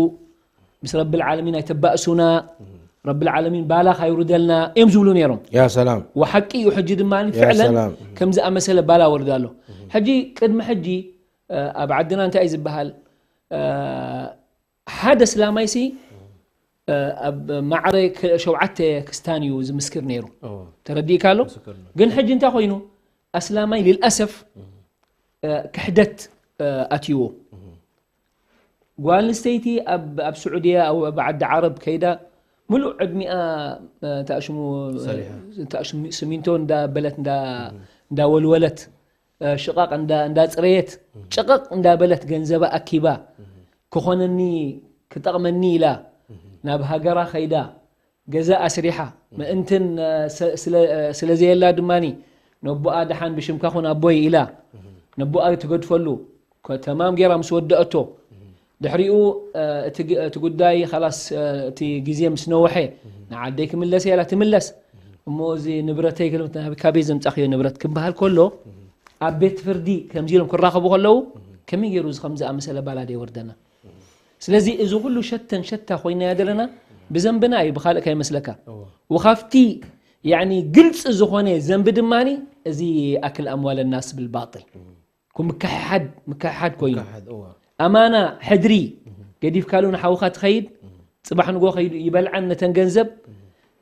ምስ ረብል ዓለሚን ኣይተባእሱና፣ ረብል ዓለሚን ባላ ካይውርደልና እዮም ዝብሉ ነይሮም። ያ ሰላም። ወሓቂ እዩ። ሕጂ ድማ ያ ፍዕለን ሰላም። ከም ዝኣመሰለ ባላ ወርዳ ኣሎ። ሕጂ ቅድሚ ሕጂ፣ እ፣ ኣብ ዓድና እንታይ እዩ ዝበሃል? እ፣ ሓደ እስላማይሲ፣ እ፣ ኣብ ማዕረ ክ-፣ ሸውዓተ ክስታን እዩ ዝምስክር ነይሩ። እዎ። ተረዲእካ ኣሎ? ምስክር ነው። ግን ሕጂ እንታይ ኮይኑ? ኣስላማይ ልልኣሰፍ፣ እ፣ ክሕደት፣ እ፣ ኣትይዎ። ጓል ኣንስተይቲ ኣብ፣ ኣብ ስዑድያ፣ ኣብ፣ ኣብ ዓዲ ዓረብ ከይዳ፣ ምሉእ ዕድሚኣ፣ እ፣ ተኣሽሙ፣ ሰሪሓ። ተኣሽሙ፣ ስሚንቶ እንዳበለት፣ እንዳ፣ እንዳወልወለት፣ እ፣ ሽቓቕ እንዳ፣ እንዳጽረየት፣ ጭቕቕ እንዳበለት ገንዘባ ኣኪባ፣ ክኾነኒ፣ ክጠቕመኒ ኢላ፣ ናብ ሃገራ ከይዳ፣ ገዛ ኣስሪሓ፣ ምእንትን፣ እ፣ ሰ-፣ ስለ፣ እ፣ ስለ ዘየላ ድማኒ፣ ነቦኣ ደሓን ብሽምካ ኹን ኣቦይ ኢላ፣ ነቦኣ ትገድፈሉ፣ ከ-፣ ተማም ጌራ ምስ ወደአቶ፣ ድሕሪኡ፣ እ፣ እቲ ግ-፣ እቲ ጉዳይ ኻላስ፣ እ፣ እቲ ግዜ ምስ ነወሐ፣ ንዓደይ ክምለስ እየ ኢላ ትምለስ። እሞ እዚ ንብረተይ ክብል፣ ናብ ካበይ ዘምጻኽዮ ንብረት ክበሃል ከሎ፣ ኣብ ቤት ፍርዲ ከምዚ ኢሎም ክራኸቡ ከለዉ፣ ከመይ ገይሩ እዚ ከም ዝኣመሰለ ባላደ ይወርደና? ስለዚ እዚ ኩሉ ሸተን ሸታ ኮይናዮ ዘለና ብዘንብና እዩ፣ ብኻልእ ከይመስለካ። እዎ። ወኻብቲ ያኒ ግልፂ ዝኾነ ዘንቢ ድማኒ እዚ ኣክል ኣምዋል ናስ ብልባጥል። እም። ኩ ምክሕሓድ፣ ምክሕሓድ ኮይኑ። ምክሕሓድ፣ እዎ። ኣማና ሕድሪ እም። ገዲፍካሉ ንሓውኻ ትኸይድ፣ እም። ፅባሕ ንጎ ከይዱ ይበልዓን ነተን ገንዘብ እም።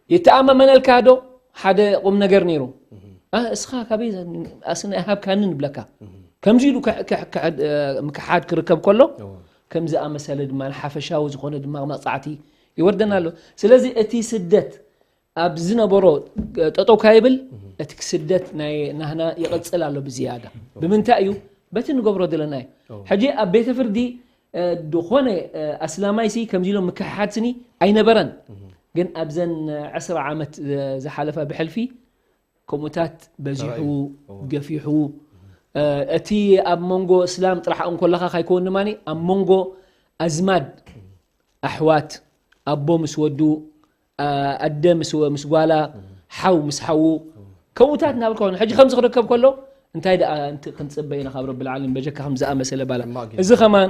ይተኣማመነልካ ዶ? ሓደ ቁም ነገር ነይሩ። እም። ኣ፣ እስኻ ካበይ ዘ-፣ ኣስና ሃብካኒ ንብለካ። እም። ከምዚ ኢሉ ክሕ-፣ ክሕ-፣ ክሕ-፣ እ፣ ምክሓድ ክርከብ ከሎ፣ እዎ። ከም ዝኣመሰለ ድማ ንሓፈሻዊ ዝኾነ ድማ መቕጻዕቲ ይወርደና ኣሎ። ስለዚ እቲ ስደት ኣብ ዝነበሮ ጠጠው ካይብል፣ እም። እቲ ስደት ናይ ናህና ይቕጽል ኣሎ ብዝያዳ። እዎ። ብምንታይ እዩ? በቲ ንገብሮ ዘለና እዩ። እዎ። ሕጂ ኣብ ቤተ ፍርዲ፣ እ፣ ዝኾነ፣ እ፣ ኣስላማይሲ ከምዚ ኢሎም ምክሕሓድ ስኒ ኣይነበረን። እም። ግን ኣብዘን ዕስራ ዓመት፣ እ፣ ዝሓለፋ ብሕልፊ ከምኡታት በዚሑ፣ ተራእዩ። እዎ። ገፊሑ፣ እ፣ እቲ ኣብ መንጎ እስላም ጥራሕ እንኮለኻ ካይከውን ድማኒ፣ ኣብ መንጎ ኣዝማድ፣ ኣሕዋት፣ ኣቦ ምስ ወዱ፣ ኣ-፣ ኣደ ምስ ወ-፣ ምስ ጓላ፣ ሓው ምስ ሓዉ፣ ከምኡታት እናበልካ ኾነ። ሕጂ ከምዚ ክርከብ ከሎ፣ እንታይ ደኣ እንቲ-፣ ክንጽበ ኢና ካብ ረብል ዓለሚን በጀካ ከም ዝኣመሰለ ባላ። ሕማቕ ግዜ። እዚ ኸማን፣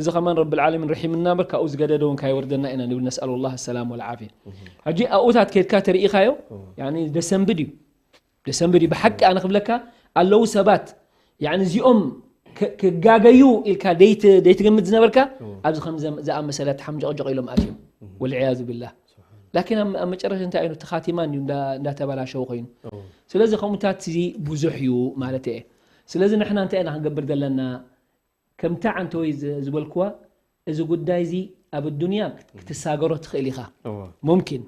እዚ ኸማን ረብል ዓለሚን ርሒምና እምበር፣ ካብኡ ዝገደደ እውን ካይወርደና ኢና ንብል፣ ነስኣሉ ላህ ሰላም ወልዓፍያ። ሕጂ ኣብኡታት ኬድካ ተርኢኻዮ፣ ያኒ ደሰንብድ እዩ። ደሰንብድ እዩ። ብሓቂ ኣነ ክብለካ፣ ኣለዉ ሰባት፣ ያኒ እዚኦም ክ-፣ ክጋገዩ ኢልካ ደይት-፣ ደይትገምት ዝነበርካ፣ ኣብዚ ከም ዘ-፣ ዝኣመሰለ ሓምጀቕጀቕ ኢሎም ኣትዮም። ወልዕያዙ ቢላህ። ላኪን ኣብ፣ ኣብ መጨረሻ እንታይ እዩ? እቲ ኻቲማን እዩ እንዳ-፣ እንዳተበላሸወ ኮይኑ። እዎ። ስለዚ ከምኡታት እዚ ብዙሕ እዩ ማለት እየ። ስለዚ ንሕና እንታይ ኢና ክንገብር ዘለና? ከምታ ዓንተወይ ዝ-፣ ዝበልክዋ፣ እዚ ጉዳይ እዚ ኣብ ኣዱንያ ክት-፣ ክትሳገሮ ትኽእል ኢኻ። እዎ። ሙምኪን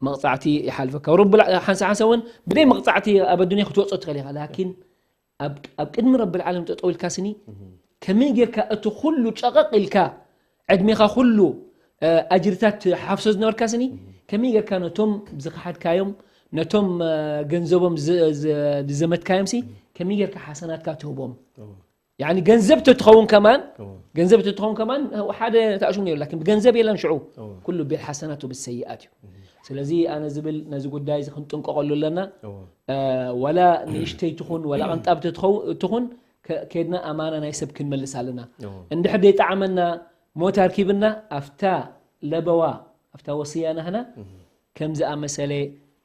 መቕጻዕቲ ይሓልፈካ። ረብል ዓ-፣ ሓንሳ ሓንሳ እውን ብደይ መቕጻዕቲ ኣብ ኣዱንያ ክትወጾ ትኽእል ኢኻ። ላኪን ኣብ፣ ኣብ ቅድሚ ረብል ዓለም ጠጠው ኢልካ ስኒ፣ ከመይ ጌርካ እቲ ኩሉ ጨቐቕ ኢልካ ዕድሜኻ ኩሉ፣ እ፣ ኣጅርታት ትሓፍሶ ዝነበርካ ስኒ፣ ከመይ ጌርካ ነቶም ዝኸሓድካዮም፣ ነቶም፣ እ፣ ገንዘቦም ዝ-፣ ዝ-፣ ዝዘመትካዮም ሲ፣ ከመይ ጌርካ ሓሰናትካ ትህቦም? እዎ። ያኒ ገንዘብ ተትኸውን ከማን፣ እዎ። ገንዘብ ተትኸውን ከማን፣ ሓደ ተኣሽሙ ነይሩ፣ ላኪን ብገንዘብ የለን ሽዑ። እዎ። ኩሉ ቢል ሓሰናት ወብሰይኣት እዩ። ስለዚ ኣነ ዝብል ነዚ ጉዳይ እዚ ክንጥንቀቐሉ ኣለና። እዎ። እ፣ ወላ ንእሽተይ ትኹን፣ ወላ ቐንጣብ ተትኸው-፣ ትኹን፣ ከ-፣ ከድና ኣማና ናይ ሰብ ክንመልስ ኣለና። እዎ። እንድሕር ደይጠዓመና ሞት ኣርኪብና፣ ኣፍታ ለበዋ፣ ኣፍታ ወስያ ናህና፣ ከም ዝኣመሰለ፣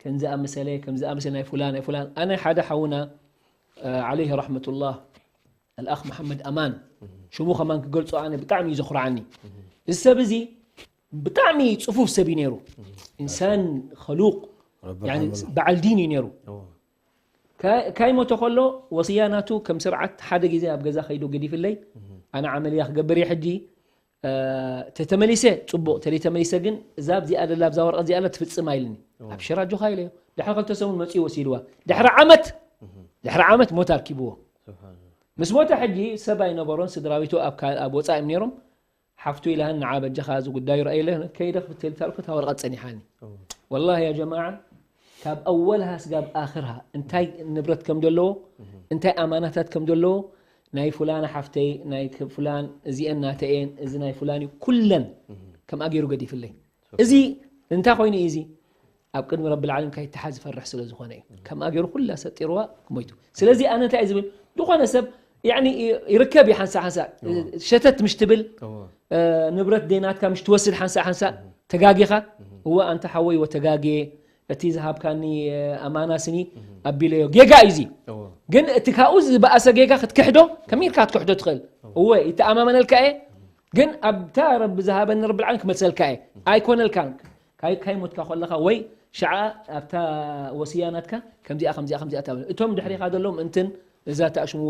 ከም ዝኣመሰለ፣ ከም ዝኣመሰለ ናይ ፉላን፣ ናይ ፉላን። ኣነ ሓደ ሓውና፣ እ፣ ዓለይሂ ረሕመቱላህ፣ ኣልኣኽ መሓመድ ኣማን፣ ሽሙ ከማን ክገልጾ ኣነ ብጣዕሚ እዩ ዘኹርዓኒ። እዚ ሰብ እዚ ብጣዕሚ ጽፉፍ ሰብ እዩ ነይሩ። ኢንሳን ኸሉቕ፣ ረቢ ያኒ፣ ርሓመሉ። በዓል ዲን እዩ ነይሩ። እዎ። ካ-፣ ካይሞተ ከሎ ወስያ ናቱ ከም ስርዓት ሓደ ግዜ ኣብ ገዛ ከይዱ ገዲፍለይ፣ ኣነ ዓመልያ ክገብር እየ ሕጂ፣ ተተመሊሰ ጽቡቕ፣ ተለይተመሊሰ ግን እዛ ኣብዚኣ ደላ ኣብዛ ወረቐት እዚኣ ደላ ትፍጽም ኣይልኒ። ኣብሽር ኣጆኻ ኢለዮ። ድሕሪ ክልተ ሰሙን መጺኡ ወሲድዋ። ድሕሪ ዓመት ድሕሪ ዓመት ሞት ኣርኪብዎ። ምስ ሞተ ሕጂ ሰብ ኣይነበሮን፣ ስድራ ቤቱ ኣብ ወፃኢ እዮም ነይሮም። ሓፍቱ ኢላሃን ንዓ በጃኻ እዚ ጉዳዩ ረኣየለ ከይደ ክፍተል ታልኩ እታ ወረቐት ጸኒሓኒ። ወላሂ ያ ጀማዓ ካብ ኣወልሃ ስጋብ ኣኽርሃ እንታይ ንብረት ከም ዘለዎ እንታይ ኣማናታት ከም ዘለዎ ናይ ፉላን ሓፍተይ ናይ ፍላን እዚአን ናተኤን እዚ ናይ ፍላን እዩ ኩለን ከምኣ ገይሩ ገዲፍለይ። እዚ እንታይ ኮይኑ እዩ እዚ ኣብ ቅድሚ ረብል ዓለም ካይተሓዝ ዝፈርሕ ስለ ዝኾነ እዩ። ከምኣ ገይሩ ኩላ ሰጢርዋ ሞይቱ። ስለዚ ኣነ እንታይ ዝብል ዝኾነ ሰብ ያኒ ይርከብ እዩ ሓንሳእ ሓንሳእ ሸተት ምሽ ትብል ንብረት ደይናትካ ምሽ ትወስድ ሓንሳእ ሓንሳእ ተጋጊኻ እወ ኣንተ ሓወይ ወተጋግየ እቲ ዝሃብካኒ ኣማና ስኒ ኣቢለዮ ጌጋ እዩ እዚ። ግን እቲ ካብኡ ዝበኣሰ ጌጋ ክትክሕዶ ከመይ ኢልካ ክትክሕዶ ትኽእል? እወ ይተኣማመነልካ እየ ግን ኣብታ ረቢ ዝሃበኒ ረብል ዓለም ክመልሰልካ እየ። ኣይኮነልካን ካይ ካይ ሞትካ ከለኻ ወይ ሸዓ ኣብታ ወስያ ናትካ ከምዚኣ ከምዚኣ ከምዚኣ ታብል እቶም ድሕሪኻ ዘለዎም እንትን እዛ ተኣሽሙ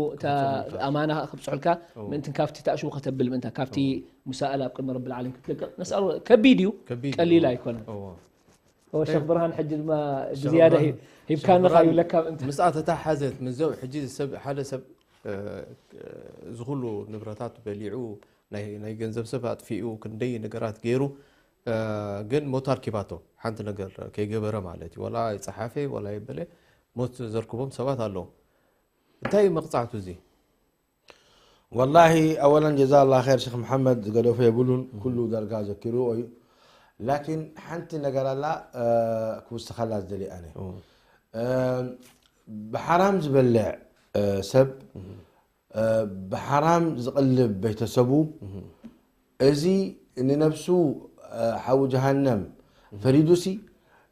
ኣማና ክብፅሑልካ ምእንትን ካብቲ ተኣሽሙ ከተብል ምእንታ ካብቲ ሙሳኣል ኣብ ቅድሚ ረብል ዓለም ክትልቅቕ ነስኣሉ ከቢድ እዩ። ቀሊል ኣይኮነን። ሸኽ ብርሃን ሕጂ ድማ ብዝያዳ ሂብካንኻ ይብለካ ምእንታ ምስኣ ተታሓዘት ምዘው ሕጂ ሰብ ሓደ ሰብ እዚ ኩሉ ንብረታት በሊዑ ናይ ገንዘብ ሰብ ኣጥፊኡ ክንደይ ነገራት ገይሩ ግን ሞት ኣርኪባቶ ሓንቲ ነገር ከይገበረ ማለት እዩ። ወላ ይፀሓፈ ወላ ይበለ ሞት ዘርክቦም ሰባት ኣለዉ። እንታይ እዩ መቕፃዕቱ እዚ? ወላሂ ኣወለን ጀዛ ላ ር ሸክ መሓመድ ዝገደፎ የብሉን። ኩሉ ደርጋ ዘኪርዎ እዩ። ላኪን ሓንቲ ነገር ኣላ ክውስኸላ ዝደሊ ኣነ ብሓራም ዝበልዕ ሰብ ብሓራም ዝቕልብ ቤተሰቡ እዚ ንነብሱ ሓዊ ጀሃነም ፈሪዱሲ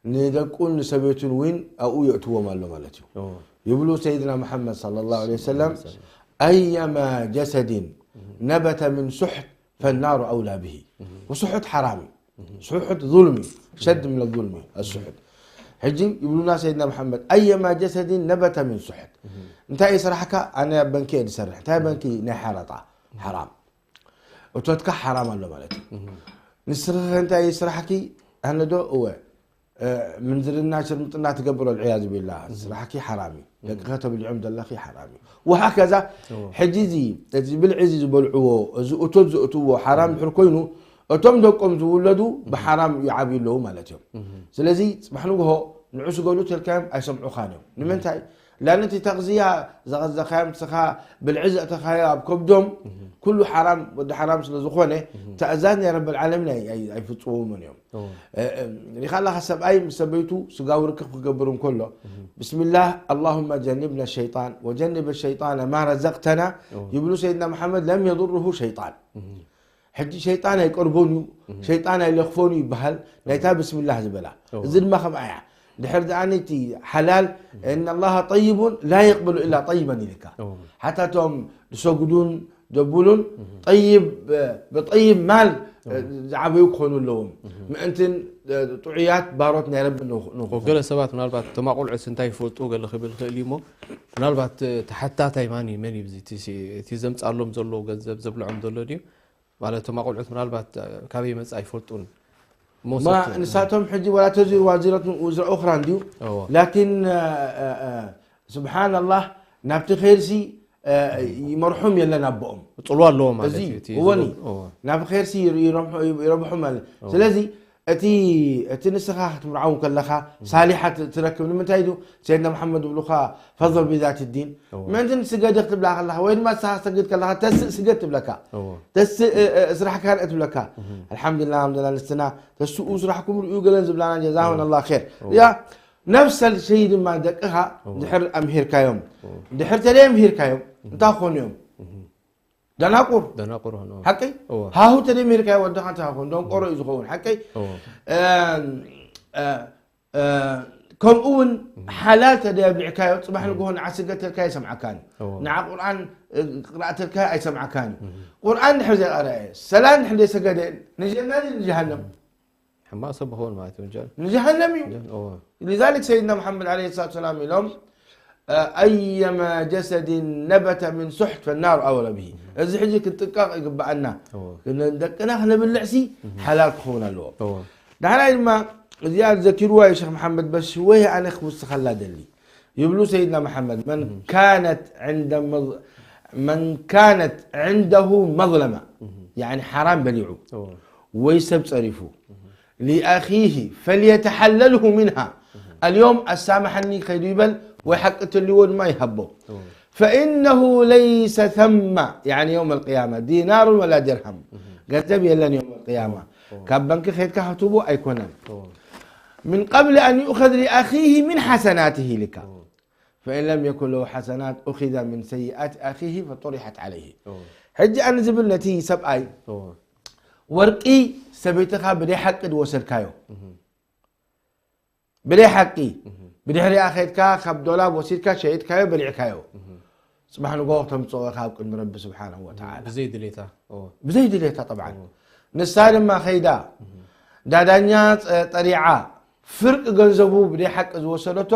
ንደቁን ንሰበይቱን እውን ኣብኡ የእትዎም ኣሎ ማለት እዩ። ይብሉ ሰይድና መሓመድ صلى الله عليه وسلم أيما جسد نبت من سحت فالنار أولى به. وسحت حرام እዩ። سحت ظلم እዩ. شد من الظلم እዩ السحت. ሕጂ ይብሉና ሰይድና መሓመድ أيما جسد نبت من سحت እንታይ እዩ ስራሕካ? ኣነ ኣብ በንኪ እየ ዝሰርሕ። እንታይ በንኪ? ናይ ሓረጣ ሓራም እቶትካ ሓራም ኣሎ ማለት እዩ። ንስኺ ከ እንታይ እዩ ስራሕኪ? ኣነ ዶ እወ ምንዝርና ሽርምጥና ትገብር ወልዕያዙ ቢላ ስራሕኪ ሓራም እዩ። ደቅኸ ተብሊዖም ዘለኺ ሓራም እዩ። ወሃከዛ ሕጂ እዚ እዚ ብልዒ እዚ ዝበልዕዎ እዚ እቶት ዘእትዎ ሓራም ድሕር ኮይኑ እቶም ደቆም ዝውለዱ ብሓራም ይዓብዩ ኣለዉ ማለት እዮም። ስለዚ ፅባሕ ንግሆ ንዑ ስገዱ ተልካዮም ኣይሰምዑኻን እዮም። ንምንታይ ላን እቲ ተቕዝያ ዘቐዘኻዮም ንስኻ ብልዒ ዘእተኻዮ ኣብ ከብዶም ኩሉ ሓራም ወዲ ሓራም ስለ ዝኾነ ትእዛዝ ናይ ረብል ዓለሚን ኣይፍፅሙን እዮም። ሪኻ ኣለኻ ሰብኣይ ምስ ሰበይቱ ስጋዊ ርክብ ክገብር እንከሎ ብስምላህ ኣላሁመ ጀንብና ሸይጣን ወጀንብ ሸይጣን ማ ረዘቅተና ይብሉ ሰይድና መሓመድ ለም የضርሁ ሸይጣን። ሕጂ ሸይጣን ኣይቀርቦን እዩ ሸይጣን ኣይለኽፎን እዩ ይበሃል ናይታ ብስምላህ ዝበላ። እዚ ድማ ከምኣ እያ። ድሕር ደኣ ነቲ ሓላል እና ላሃ ጠይቡን ላ የቅበሉ ኢላ ጠይበን ኢልካ ሓታ እቶም ዝሰግዱን ደቡሉን ጠይብ ብጠይብ ማል ዝዓበዩ ክኾኑ ኣለዎም። ምእንትን ጥዑያት ባሮት ናይ ረቢ ንኾ ገለ ሰባት ምናልባት ተማቁልዑስ እንታይ ይፈልጡ ገለ ክብል ክእል እዩ እሞ ምናልባት ተሓታታይ ማን እዩ መን እዩ እቲ ዘምፃሎም ዘሎ ገንዘብ ዘብልዖም ዘሎ ድዩ ማለት እቶም ኣቆልዑት ምናልባት ካበይ መጻ ኣይፈልጡን ንሳቶም ሕጂ ወላ ተዚርዋ ዚረት ውዝራ ኡኽራ እንድዩ ላኪን ስብሓን ኣላህ ናብቲ ኸይርሲ ይመርሑም የለን ኣቦኦም ፅልዋ ኣለዎ ማለት እዩ እወኒ ናብ ኸይርሲ ይረብሑ ማለት ስለዚ እቲ እቲ ንስኻ ክትምርዓው ከለኻ ሳሊሓ ትረክብ ንምንታይ ዩ ሰይድና መሓመድ ብሉኻ ፈضል ብዛት ዲን ምእንቲ ንስገድ ክትብላ ከለኻ ወይ ድማ ንስኻ ክትሰግድ ከለኻ ተስእ ስገድ ትብለካ ተስእ ስራሕካ ርእ ትብለካ ኣልሓምዱላ ኣምደላ ንስና ተስኡ ስራሕኩም ርእዩ ገለን ዝብላና ጀዛሁን ኣላ ር ያ ነፍሰል ሸይ ድማ ደቅኻ ድሕር ኣምሂርካዮም ድሕር ተለይ ኣምሂርካዮም እንታይ ክኾኑ እዮም ደናቁር ደናቁር ሆኖ ሓቀይ እዋ። ሃሁ ተደሚርካዮ ወድኻ እንታይ ክኸውን ደንቆሮ እዩ ዝኸውን ሓቀይ እዋ። እም፣ እ፣ እ፣ ከምኡ እውን ሓላል ተደብሊዕካዮ ፅባሕ ንግሆ ንዓ ስገተልካ ይሰምዓካን እዋ። ንዓ ቁርኣን እ፣ ቅራእተልካ ኣይሰምዓካን እዩ ቁርኣን ድሕር ዘይቀረአ ሰላን ድሕር ዘይሰገደ ንጀና ድዩ ንጀሃነም ሕማቕ ሰብ ክኸውን ማለት እዩ ወንጀል ንጀሃነም እዩ ወንጀል እዎ لذلك سيدنا محمد عليه الصلاة والسلام ኢሎም أيما جسد نبت من سحت فالنار أولى به. እዚ ሕጂ ክንጥንቀቕ ይግብኣና። እዎ። ደቅና ክነብልዕሲ ሓላል ክኸውን ኣለዎ። እዎ። ዳሕራይ ድማ እዚኣ ዘኪርዋ እዩ ሸክ መሓመድ በሽ ወይ ኣነ ክውስኸላ ደሊ ይብሉ ሰይድና መሓመድ من كانت عند مظ- من كانت عنده مظلمة يعني ሓራም በሊዑ እዎ። ወይ ሰብ ጸሪፉ لأخيه فليتحلله منها اليوم ኣሳምሐኒ ከይዱ ይበል ወይ ሓቂ ትልዎ ድማ ይሃቦ فإنه ليس ثم يعني يوم القيامة دينار ولا درهم ገንዘብ የለን يوم القيامة ካብ ባንክ ከድካ ክትቦ ኣይኮነን እዎ። من قبل أن يؤخذ لأخيه من حسناته لك فإن لم يكن له حسنات أخذ من سيئات أخيه فطرحت عليه እዎ። ሕጂ ኣነ ዝብል ነቲ ሰብኣይ እዎ። ወርቂ ሰበይትኻ ብደይ ሓቂ ዝወሰድካዮ ብደይ ሓቂ ብድሕሪኣ ከድካ ካብ ዶላብ ወሲድካ ሸይጥካዮ በሊዕካዮ ጽባሕ ንጎ ተምፅኦ ካብ ቅድሚ ረቢ ስብሓንሁ ወተዓላ ብዘይ ድሌታ እዎ። ብዘይ ድሌታ ጠብዓ ንሳ ድማ ከይዳ ዳዳኛ ጠሪዓ ፍርቂ ገንዘቡ ብደይ ሓቂ ዝወሰደቶ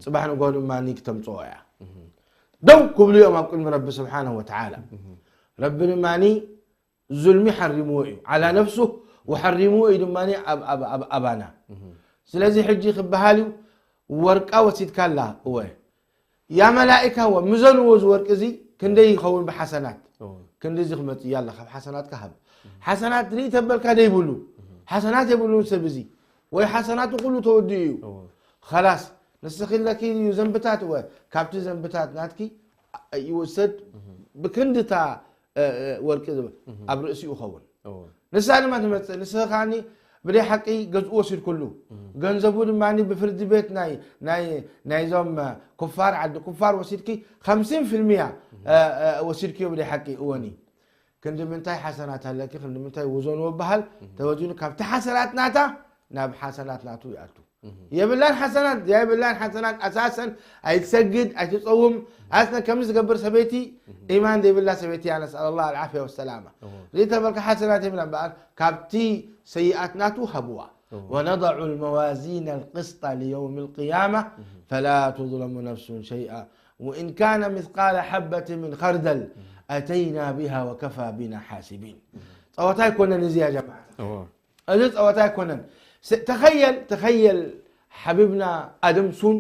ፅባሕ ንጎ ድማ ክተምፅኦ እያ ደው ክብሉ እዮም ኣብ ቅድሚ ረቢ ስብሓንሁ ወተዓላ ረቢ ድማ ዙልሚ ሓሪምዎ እዩ ዓላ ነፍሱ ወሓሪምዎ እዩ ድማ ኣብ ኣባና ስለዚ ሕጂ ክበሃል እዩ ወርቃ ወሲድካ ኣላ እወ ያ መላኢካ ወ ምዘንዎ እዚ ወርቂ እዚ ክንደይ ይኸውን ብሓሰናት ክንዲ እዚ ክመፅእ እያ ኣላ ካብ ሓሰናትካ ሃብ ሓሰናት ርኢ ተበልካ ደይብሉ ሓሰናት የብሉን ሰብ እዚ ወይ ሓሰናቱ ኩሉ ተወዲኡ እዩ ኸላስ ንስኺ ኣለኪ እዩ ዘንብታት ወ ካብቲ ዘንብታት ናትኪ ይወሰድ ብክንድታ ወርቂ ዝብል ኣብ ርእሲኡ ኸውን ንሳ ድማ ትመፅእ ንስኻ ከዓኒ ብደይ ሓቂ ገዝኡ ወሲድኩሉ ገንዘቡ ድማ ብፍርዲ ቤት ናይ ናይ ናይዞም ኩፋር ዓዲ ኩፋር ወሲድኪ ከምሲን ፍልሚያ ወሲድክዮ ብደይ ሓቂ እወኒ ክንዲ ምንታይ ሓሰናት ኣለኪ ክንዲ ምንታይ ውዘንዎ በሃል ተወዚኑ ካብቲ ሓሰናት ናታ ናብ ሓሰናት ናቱ ይኣቱ የብላን ሓሰናት የብላን ሓሰናት ኣሳሰን ኣይትሰግድ ኣይትፀውም ኣስነ ከምዚ ዝገብር ሰበይቲ ኢማን ዘይብላ ሰበይቲ እያ ነስኣል ላ ኣልዓፍያ ወሰላማ ዘይተበልካ ሓሰናት የብላ እምበኣር ካብቲ ሰይኣት ናቱ ሃብዋ ونضع الموازين القسط ليوم القيامة فلا تظلم نفس شيئا وإن كان مثقال حبة من خردل أتينا بها وكفى بنا حاسبين ጸወታ ኣይኮነን እዚ ያ ጀማዓ እዚ ጸወታ ኣይኮነን ተኸየል ተኸየል ሓቢብና ኣደም ሱን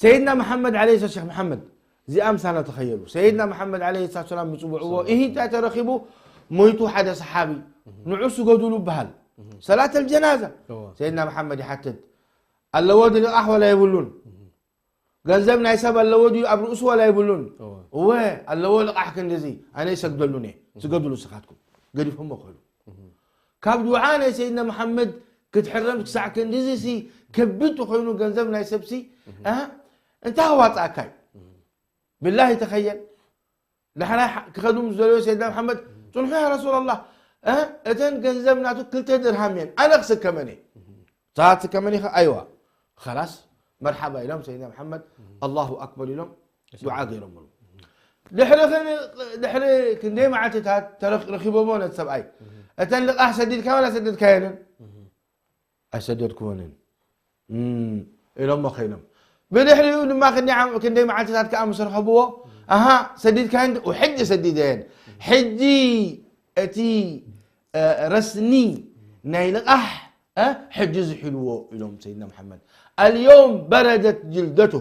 ሰይድና መሓመድ ዓለ ሰ ሸክ መሓመድ እዚኣ ምሳና ተኸየሉ ሰይድና መሓመድ ዓለ ሰላት ሰላም ምፅውዕዎ ይህ እንታይ ተረኺቡ ሞይቱ ሓደ ሰሓቢ ንዑ ስገዱሉ በሃል ሰላት ኣልጀናዛ ሰይድና መሓመድ ይሓትት ኣለዎ ድልቃሕ ወላ የብሉን ገንዘብ ናይ ሰብ ኣለዎ ድዩ ኣብ ርእሱ ዋላ የብሉን እወ ኣለዎ ልቓሕ ክንድዚ ኣነ ይሰግደሉን እየ ስገዱሉ ስኻትኩም ገዲፎሞ ከዱ ካብ ዱዓ ናይ ሰይድና መሓመድ ክትሕረም ክሳዕ ክንድዚ ሲ ከቢድ ተኮይኑ ገንዘብ ናይ ሰብሲ እንታይ ኣዋፃእካይ ብላሂ ተኸየል ዳሕራይ ክኸዱ ምስ ዘለዮ ሰይድና መሓመድ ፅንሑ ያ ረሱላላህ እተን ገንዘብ ናቱ ክልተ ድርሃም እየን ኣነ ክስከመን እየ ሳት ስከመን ኢኻ ኣይዋ ኸላስ መርሓባ ኢሎም ሰይድና መሓመድ ኣላሁ ኣክበር ኢሎም ዱዓ ገይሮምሉ ድሕሪ ድሕሪ ክንደይ መዓልትታት ረኪቦሞ ነቲ ሰብኣይ እተን ልቃሕ ሰዲድካ ወላ ሰደድካየንን ኣይሰደድክዎንን ኢሎሞ ከይኖም ብድሕሪኡ ድማ ክንደይ መዓልትታት ከዓ ምስ ረኸብዎ ኣሃ ሰዲድካየን ሕጂ ሰዲደየን ሕጂ እቲ ረስኒ ናይ ልቓሕ ሕጂ ዝሒልዎ ኢሎም ሰይድና መሓመድ ኣልዮም በረደት ጅልደቱ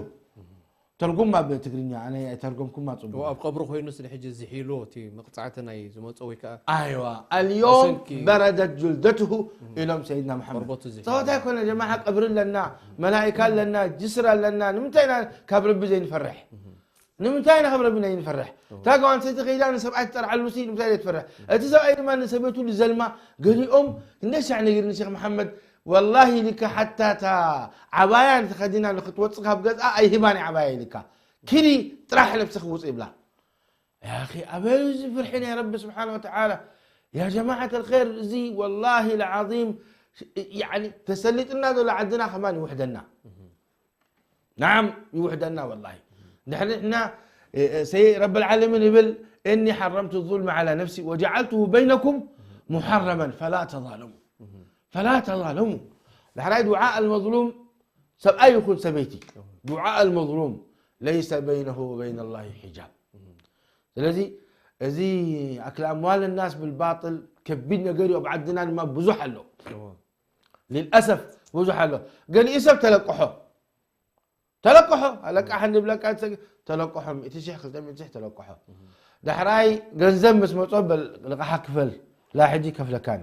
ተርጉማ ብትግርኛ ኣነ ኣይተርጎምኩማ ፅቡቅ ኣብ ቀብሪ ኮይኑስ ንሕጂ ዝሒሎ እቲ መቕፃዕቲ ናይ ዝመፆ ወይ ከዓ ኣይዋ ኣልዮም በረደት ጅልደትሁ ኢሎም ሰይድና መሓመድ ቆርበቱ ዝሒሎ ጸወታ ኣይኮነ ጀማዓ ቀብሪ ኣለና መላኢካ ኣለና ጅስር ኣለና ንምንታይ ኢና ካብ ረቢ ዘይንፈርሕ ንምንታይ ኢና ካብ ረቢ ዘይንፈርሕ እታ ጓል ኣንስተይቲ ከይዳ ንሰብኣይ ትጠርዓሉ ሲ ንምንታይ ዘይትፈርሕ እቲ ሰብኣይ ድማ ንሰበይቱ ዝዘልማ ገሊኦም እንደ ሻዕ ነጊርኒ ሼክ መሓመድ ወላሂ ኢልካ ሓታ እታ ዓባያ ንተኸዲና ንክትወፅእ ካብ ገዝኣ ኣይህባን ዓባያ ኢልካ ኪዲ ጥራሕ ነብስኺ ውፅእ ይብላ ያኺ ኣበይ እዚ ፍርሒ ናይ ረቢ ስብሓን ወተዓላ ያ ጀማዓት ኣልኸይር እዚ ወላሂ ልዓዚም ተሰሊጥና ዘሎ ዓድና ከማን ይውሕደና ናዓም ይውሕደና ወላሂ ንሕና ሰይ ረቢ ልዓለሚን ይብል እኒ ሓረምቱ ظልመ ዓላ ነፍሲ ወጀዓልትሁ በይነኩም ሙሓረመን ፈላ ተዛለሙ ፈላ ተዛለሙ ዳሕራይ ዱዓ ኣልመظሉም ሰብኣይ ይኹን ሰበይቲ ዱዓ ኣልመዝሉም ለይሰ በይነሁ ወበይነ ላሂ ሒጃብ። ስለዚ እዚ ኣክል ኣምዋል ናስ ብልባጥል ከቢድ ነገር እዩ። ኣብ ዓድና ድማ ብዙሕ ኣሎ። ልልኣሰፍ ብዙሕ ኣሎ። ገሊኡ ሰብ ተለቅሖ ተለቅሖ ኣለቃሕ እንብለካ ተለቅሖ ሚእቲ ሽሕ ክልተ ሚእቲ ሽሕ ተለቅሖ። ዳሕራይ ገንዘብ ምስ መጾ በል ልቃሓ ክፈል ላ ሕጂ ከፍለካኒ።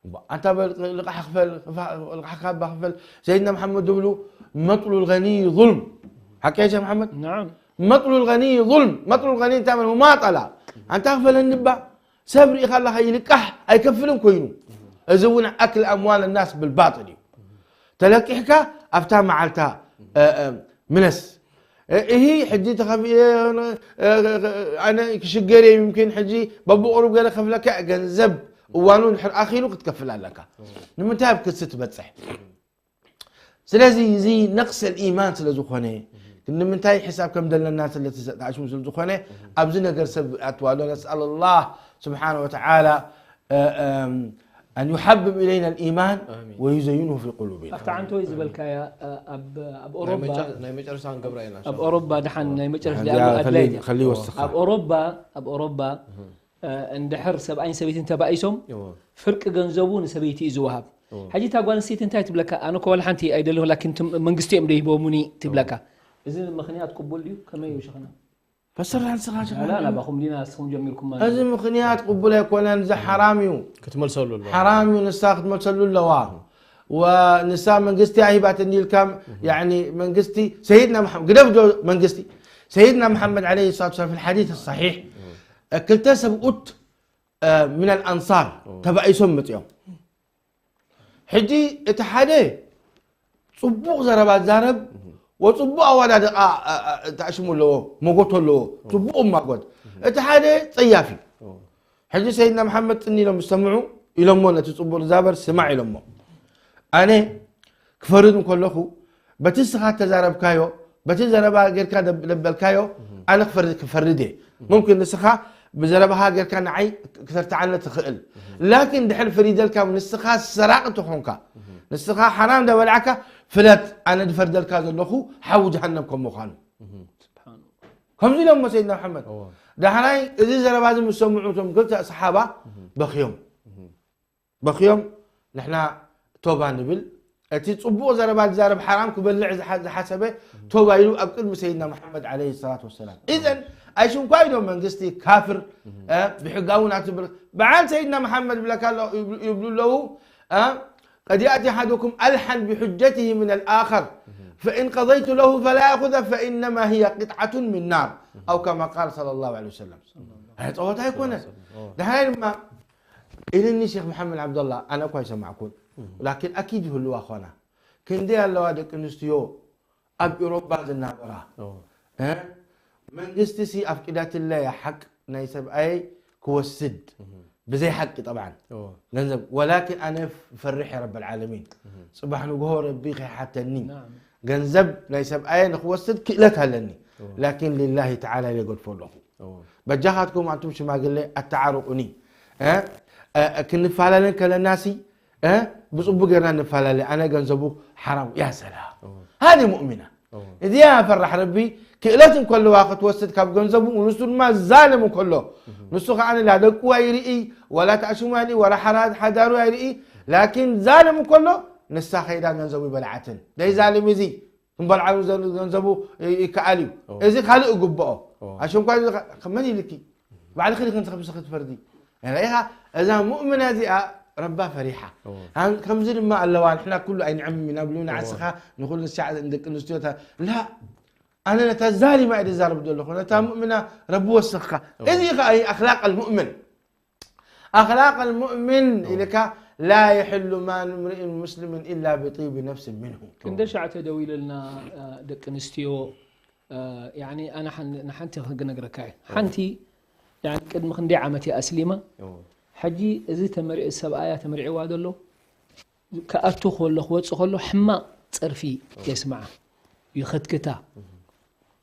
እባ ኣንታ በል ልቃሕ ክፈል ልቃሕ ካባ ክፈል ሰይድና መሓመድ ዝብሉ መጥሉ ልገኒ ظلم። ሓቂ ሸ መሓመድ نعم መጥሉ ልገኒ ظلم። መጥሉ ልገኒ እንታይ ማለት ሙማጠላ። ኣንታ ክፈለኒ እባ ሰብ ርኢኻ ኣለኻ ይልቃሕ ኣይከፍልን ኮይኑ። እዚ እውን ኣክል ኣምዋል ናስ ብልባጥል እዩ። ተለቂሕካ ኣብታ መዓልታ ምለስ። እሂ ሕጂ ተኸፊኤ ኣነ ክሽገር እየ ይምኪን ሕጂ በብቕሩብ ገለ ከፍለካ ገንዘብ እዋኑ ድሕር ኣኺሉ ክትከፍል ኣለካ። ንምንታይ ኣብ ክሲ ትበፅሕ? ስለዚ እዚ ነቅሰል ኢማን ስለ ዝኾነ ንምንታይ ሕሳብ ከም ዘለና ስለ ተኣሽሙ ስለ ዝኾነ ኣብዚ ነገር ሰብ ኣትዋሎ። ነስኣል ላህ ስብሓነ ወተዓላ أن يحبب إلينا الإيمان ويزينه في قلوبنا. ኣብታ ዓንተወይ ዝበልካያ ኣብ ኣብ ኦሮባ ናይ መጨረሻ ክንገብራ ኢና ኣብ ኦሮባ ድሓን ናይ መጨረሻ እዚኣ ሊኣኑ ኣድላይ ከሊ- ከሊ ይወስኻ። ኣብ ኦሮባ ኣብ ኦሮባ እንድሕር ሰብኣይን ሰበይትን ተባኢሶም ፍርቂ ገንዘቡ ንሰበይቲ እዩ ዝወሃብ። ሕጂ እታ ጓል ኣንስተይቲ እንታይ ትብለካ? ኣነ እኮ ዋላ ሓንቲ ኣይደለኹ ላኪን እቶም መንግስቲ እዮም ደይቦሙኒ ትብለካ። እዚ ምኽንያት ቅቡል ድዩ? ከመይ እዩ ሽኽና? ፈስራ ንስኻ ሽኻ ላ ናባኹም ዲና ንስኹም ጀሚርኩም ማለት እዚ ምኽንያት ቅቡል ኣይኮነን። እዚ ሓራም እዩ። ክትመልሰሉ ኣለዋ። ሓራም እዩ። ንሳ ክትመልሰሉ ኣለዋ። ወንሳ መንግስቲ ኣሂባትኒ ኢልካ ያኒ መንግስቲ ሰይድና መሓመድ ግደፍ ዶ መንግስቲ ሰይድና መሓመድ ዓለይሂ ሰላቱ ወሰላም في الحديث الصحيح ክልተ ሰብኡት من الأنصار ተባኢሶም መፅኦም። ሕጂ እቲ ሓደ ፅቡቕ ዘረባ ዛረብ ወፅቡቕ ኣወዳድቓ ተኣሽሙ ኣለዎ፣ መጎቶ ኣለዎ፣ ፅቡቕ ማጎት። እቲ ሓደ ፀያፊ። ሕጂ ሰይድና መሓመድ ፅን ኢሎም ዝሰምዑ ኢሎሞ ነቲ ፅቡቕ ዛበር ስማዕ ኢሎሞ። ኣነ ክፈርድ እንከለኹ በቲ ንስኻ ተዛረብካዮ በቲ ዘረባ ጌርካ ደበልካዮ ኣነ ክፈርድ ክፈርድ እየ። ሙምኪን ንስኻ ብዘረባኻ ጌርካ ንዓይ ክተርትዓኒ ትኽእል። ላኪን ድሕር ፈሪደልካ ንስኻ ሰራቂ ተኾንካ ንስኻ ሓራም ደበላዕካ ፍለጥ ኣነ ድፈርደልካ ዘለኹ ሓዊ ጀሃነም ከም ምዃኑ። ከምዚ ኢሎሞ ሰይድና መሓመድ። ዳሕራይ እዚ ዘረባ እዚ ምስ ሰምዑ እቶም ክልተ ሰሓባ በኽዮም። በኽዮም ንሕና ቶባ ንብል። እቲ ፅቡቕ ዘረባ ዝዛረብ ሓራም ክበልዕ ዝሓ- ዝሓሰበ ቶባ ኢሉ ኣብ ቅድሚ ሰይድና መሓመድ ዓለይሂ ሰላቱ ወሰላም። ኢዘን ኣይሽንኳ ኢሎም መንግስቲ ካፍር እ፣ ብሕጋዊ ናቱ ብር- በዓል ሰይድና መሓመድ ብለካ ኣሎ ይብሉ- ይብሉ ኣለዉ እ፣ قد يأتي أحدكم ألحن بحجته من الآخر فإن قضيت له فلا يأخذها فإنما هي قطعة من نار أو كما قال صلى الله عليه وسلم። ኣይ ፀወታ ኣይኮነ። ድሓይ ድማ ኢልኒ ሼክ መሓመድ ዓብደላ ኣነ እኳ ኣይሰማዕኩን ላኪን ኣኪድ ይህልዋ ኾና ክንደይ ኣለዋ ደቂ ኣንስትዮ ኣብ ኤውሮጳ ዝናበራ እ? መንግስቲ ሲ ኣፍቂዳትለያ ሓቅ ናይ ሰብኣየይ ክወስድ ብዘይ ሓቂ ጠብዓን ገንዘብ ወላኪን ኣነ ፈርሕ ረብ ልዓለሚን ፅባሕ ንግሆ ረቢ ከይሓተኒ ገንዘብ ናይ ሰብኣየ ንክወስድ ክእለት ኣለኒ ላኪን ሊላሂ ተዓላ ኢለ ገድፎ ኣለኹ በጃኻትኩም ኣንቱም ሽማግለ ኣተዓርቁኒ እ? እ፣ ክንፈላለን ከለናሲ እ? ብፅቡቅ ጌርና ንፈላለ ኣነ ገንዘቡ ሓራም ያ ሰላ ሃዚ ሙእሚና እዚኣ ፈራሕ ረቢ ክእለት እንከለዋ ክትወስድ ካብ ገንዘቡ ንሱ ድማ ዛልም እንከሎ ንሱ ከዓ ላ ደቁ ኣይርኢ ወላ ተኣሽሙ ኣይርኢ ወላ ሓራ- ሓዳሩ ኣይርኢ ላኪን ዛልም እንከሎ ንሳ ከይዳ ገንዘቡ ይበልዓትን ደይ ዛልም እዚ ክንበልዓሉ ዘ- ገንዘቡ ይ- ይከኣል እዩ እዚ ካልእ ግብኦ ኣሸንኳ መን ኢልኪ ባዕልኺ ዲኺ ንስኺ ብስኺ ትፈርዲ ርኢኻ እዛ ሙእምና እዚኣ ረባ ፈሪሓ ከምዚ ድማ ኣለዋ ንሕና ኩሉ ኣይንዕምም ኢና ብሉ ንዓስኻ ንኩሉ ንሻዕ ደቂ ኣንስትዮታ ላ ኣነ ነታ ዛሊማ እየ ዝዛረብ ዘለኹ ነታ ሙእምና ረቢ ወስኽካ እዚ ኸዓ ኣኽላቅ ልሙእምን ኣኽላቅ ልሙእምን ኢልካ ላ የሕሉ ማል እምርኢን ሙስሊምን ኢላ ብጢቢ ነፍሲ ምንሁ ክንደ ሻዕ ተደዊለልና ደቂ ኣንስትዮ ኣነ ንሓንቲ ክነግረካ እየ ሓንቲ ቅድሚ ክንደይ ዓመት እያ ኣስሊማ ሕጂ እዚ ተመሪዑ ሰብኣያ ተመሪዕዋ ዘሎ ክኣቱ ከሎ ክወፅእ ከሎ ሕማቕ ፀርፊ የስምዓ ይኸትክታ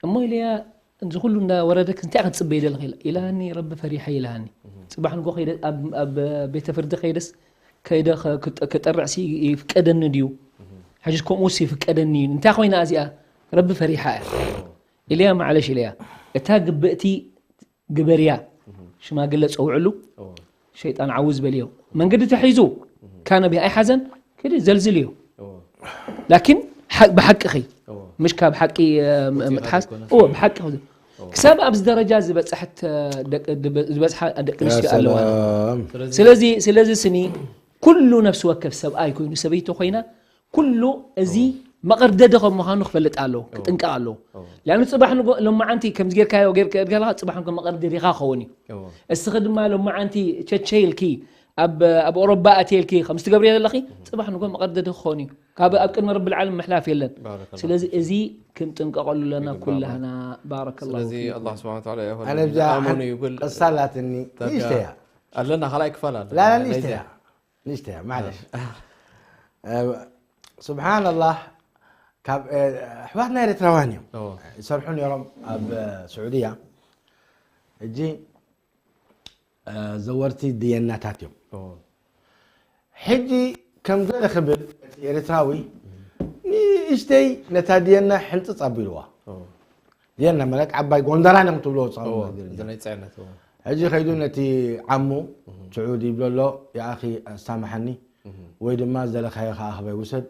እሞ ኢለያ እዚ ኩሉ እንዳወረደክ እንታይ ክትፅበይ ዘለኽ ኢላኒ ረቢ ፈሪሐ ኢላኒ ፅባሕ ንጎ ኣብ ቤተ ፍርዲ ከይደስ ከይደ ክጠርዕሲ ይፍቀደኒ ድዩ ሕጂ ከምኡስ ይፍቀደኒ እዩ። እንታይ ኮይና እዚኣ? ረቢ ፈሪሓ እያ። ኢለያ ማዕለሽ ኢለያ። እታ ግብእቲ ግበርያ ሽማግለ ጸውዕሉ፣ ሸይጣን ዓውዝ በልዮ። መንገዲ ተሒዙ ካነ ብያ ኣይሓዘን ክዲ ዘልዝልዮ። ላኪን ሓ- ብሓቂ ኸይ ምሽ ካብ ሓቂ እ፣ ም- ምትሓዝ ዘይኮነስ። እዎ ብሓቂ ኸ- ክሳብ ኣብዚ ደረጃ ዝበፅሐት እ፣ ደቂ- ዝበፅሓ ደቂ ኣንስትዮ ኣለዋ። ሰላም። ስለዚ ስለዚ ስኒ ኩሉ ነፍሲ ወከፍ ሰብኣይ ኮይኑ ሰበይቲ ኮይና ኩሉ እዚ መቐርደዲ ከም ምዃኑ ክፈልጥ ኣለዎ፣ ክጥንቀቕ ኣለዎ። ሊኣኑ ፅባሕ ንጎ ሎማዓንቲ ከምዚ ጌርካዮ ጌርካ ከለኻ ፅባሕ ንጎ መቐርደዲኻ ክኸውን እዩ። እስኺ ድማ ሎማዓንቲ ቸቸ ኢልኪ ኣብ ኣብ ኦሮባ ኣትየ ኢልኪ ከም ትገብርዮ ዘለኺ ፅባሕ ንጎ መቐርደዲ ክኸውን እዩ። ካብ ኣብ ቅድሚ ረቢ ልዓለም ምሕላፍ የለን። ስለዚ እዚ ክንጥንቀቐሉ ኣለና ኩላህና። ባረከላሁ ስለዚ ፊኩም። ኣላህ ስብሓን ወተዓላ ይኹን ኣነ ብዛ ኣመኑ ይብል ቅሳ ኣላትኒ ንእሽተያ ኣለና ካልኣይ ክፋል ኣሎ ላላ ንእሽተያ ንእሽተያ ማለሽ ስብሓንላህ ካብ ኣሕዋትና ኤርትራውያን እዮም እዎ። ይሰርሑ ነይሮም ኣብ ስዑድያ ሕጂ ዘወርቲ ድየናታት እዮም እዎ። ሕጂ ከም ገለ ክብል እቲ ኤርትራዊ ንእሽተይ ነታ ድየና ሕንፅፅ ኣቢልዋ ድየና ማለት ዓባይ ጎንደራን እዮም ትብሎ እዎ፣ እዚ ናይ ፅዕነት እዎ። ሕጂ ከይዱ ነቲ ዓሙ ስዑድ ይብሎ ኣሎ የኣኺ ኣሳምሓኒ ወይ ድማ ዝደለካዮ ከዓ ክበይ ውሰድ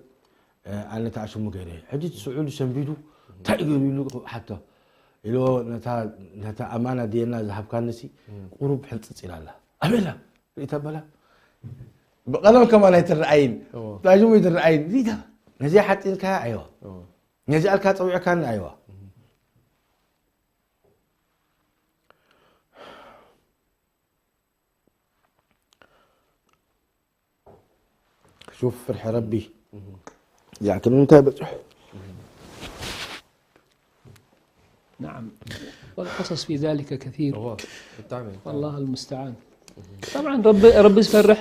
ኣነ ተኣሽሙ ገይረ ሕጂ እቲ ስዑድ ሰንቢዱ እንታይ ገይሩ ኢሉ ሓቶ ኢልዎ ነታ ኣማና ድየና ዝሃብካንሲ ቁሩብ ሕንፅፅ ኢላ ኣላ ኣበላ ሪእታ በላ ብቐለም ከማን ኣይትረኣይን ብላሽሙ ኣይትረኣይን ሪእታ ነዚኣ ሓፂንካያ ኣይዋ ነዚኣ ኣልካ ፀዊዕካኒ ኣይዋ شوف فرح ربي يعني كنا نتابع نعم. والقصص في ذلك كثير. እዎ ብጣዕሚ والله المستعان. طبعا رب رب ዝፈርሕ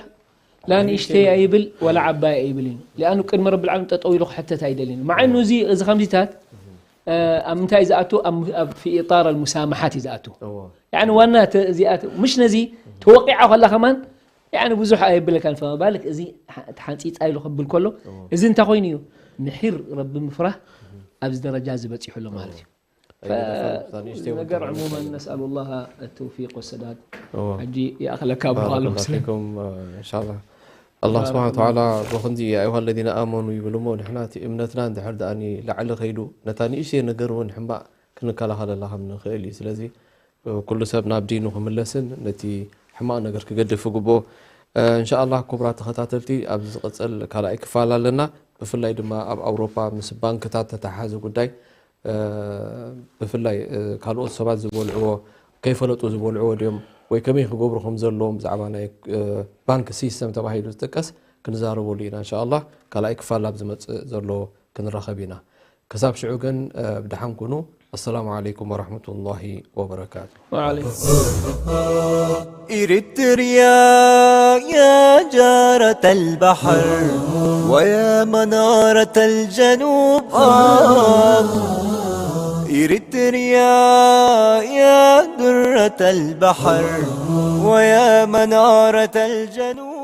لا ንእሽተይ ኣይብል ولا ዓባይ ኣይብል እዩ. لأنه ቅድሚ ረቢ ዓለም ጠጠው ኢሉ ክሕተት ኣይደልን እዩ. مع انه እዚ እዚ ከምዚታት ኣብ ምንታይ ዝኣቱ ኣብ في إطار المسامحات እዩ ዝኣቱ. እዎ يعني ዋና እዚኣ ምሽ ነዚ ተወቂዓ ከላ ከማን يعني ብዙሕ ኣየብለካን فما بالك እዚ ሓንፂፃ ኢሉ ክብል ከሎ እዚ እንታይ ኮይኑ እዩ ምሒር ረቢ ምፍራህ ኣብዚ ደረጃ ዝበፂሑ ኣሎ ማለት እዩ ኣይበለካ፣ እዛ ንእሽተይ እውን ነገር ተባሂሉ عموما ይፈልጥ። نسأل الله التوفيق والسداد እዎ። ሕጂ ይኣኽለካ ብቃሉ ባረከላሁ ፊኩም፣ እንሻላ ኣላህ ስብሓን ወተዓላ ብኸምዚ ኣዩሃ ለዚነ ኣመኑ ይብል እሞ ንሕና እቲ እምነትና እንድሕር ደኣ ላዕሊ ከይዱ ነታ ንእሽተይ ነገር እውን ሕማቕ ክንከላኸለላ ከም ንኽእል እዩ ስለዚ ኩሉ ሰብ ናብ ዲኑ ክምለስን ነቲ ሕማቕ ነገር ክገድፍ ይግብኦ እንሻላ ክቡራት ተኸታተልቲ ኣብዚ ዝቕፅል ካልኣይ ክፋል ኣለና ብፍላይ ድማ ኣብ ኣውሮፓ ምስ ባንክታት ተተሓሓዘ ጉዳይ ብፍላይ ካልኦት ሰባት ዝበልዕዎ ከይፈለጡ ዝበልዕዎ ድዮም ወይ ከመይ ክገብሩ ከም ዘለዎም ብዛዕባ ናይ ባንክ ሲስተም ተባሂሉ ዝጥቀስ ክንዛረበሉ ኢና እንሻ ኣላህ ካልኣይ ክፋል ኣብ ዝመፅእ ዘሎ ክንራኸብ ኢና ክሳብ ሽዑ ግን ብድሓን ኩኑ ኣሰላሙ ዓለይኩም ወረሕመቱላሂ ወበረካቱ وعليكم إريتريا يا جارة البحر ويا منارة الجنوب آه إريتريا يا درة البحر ويا منارة الجنوب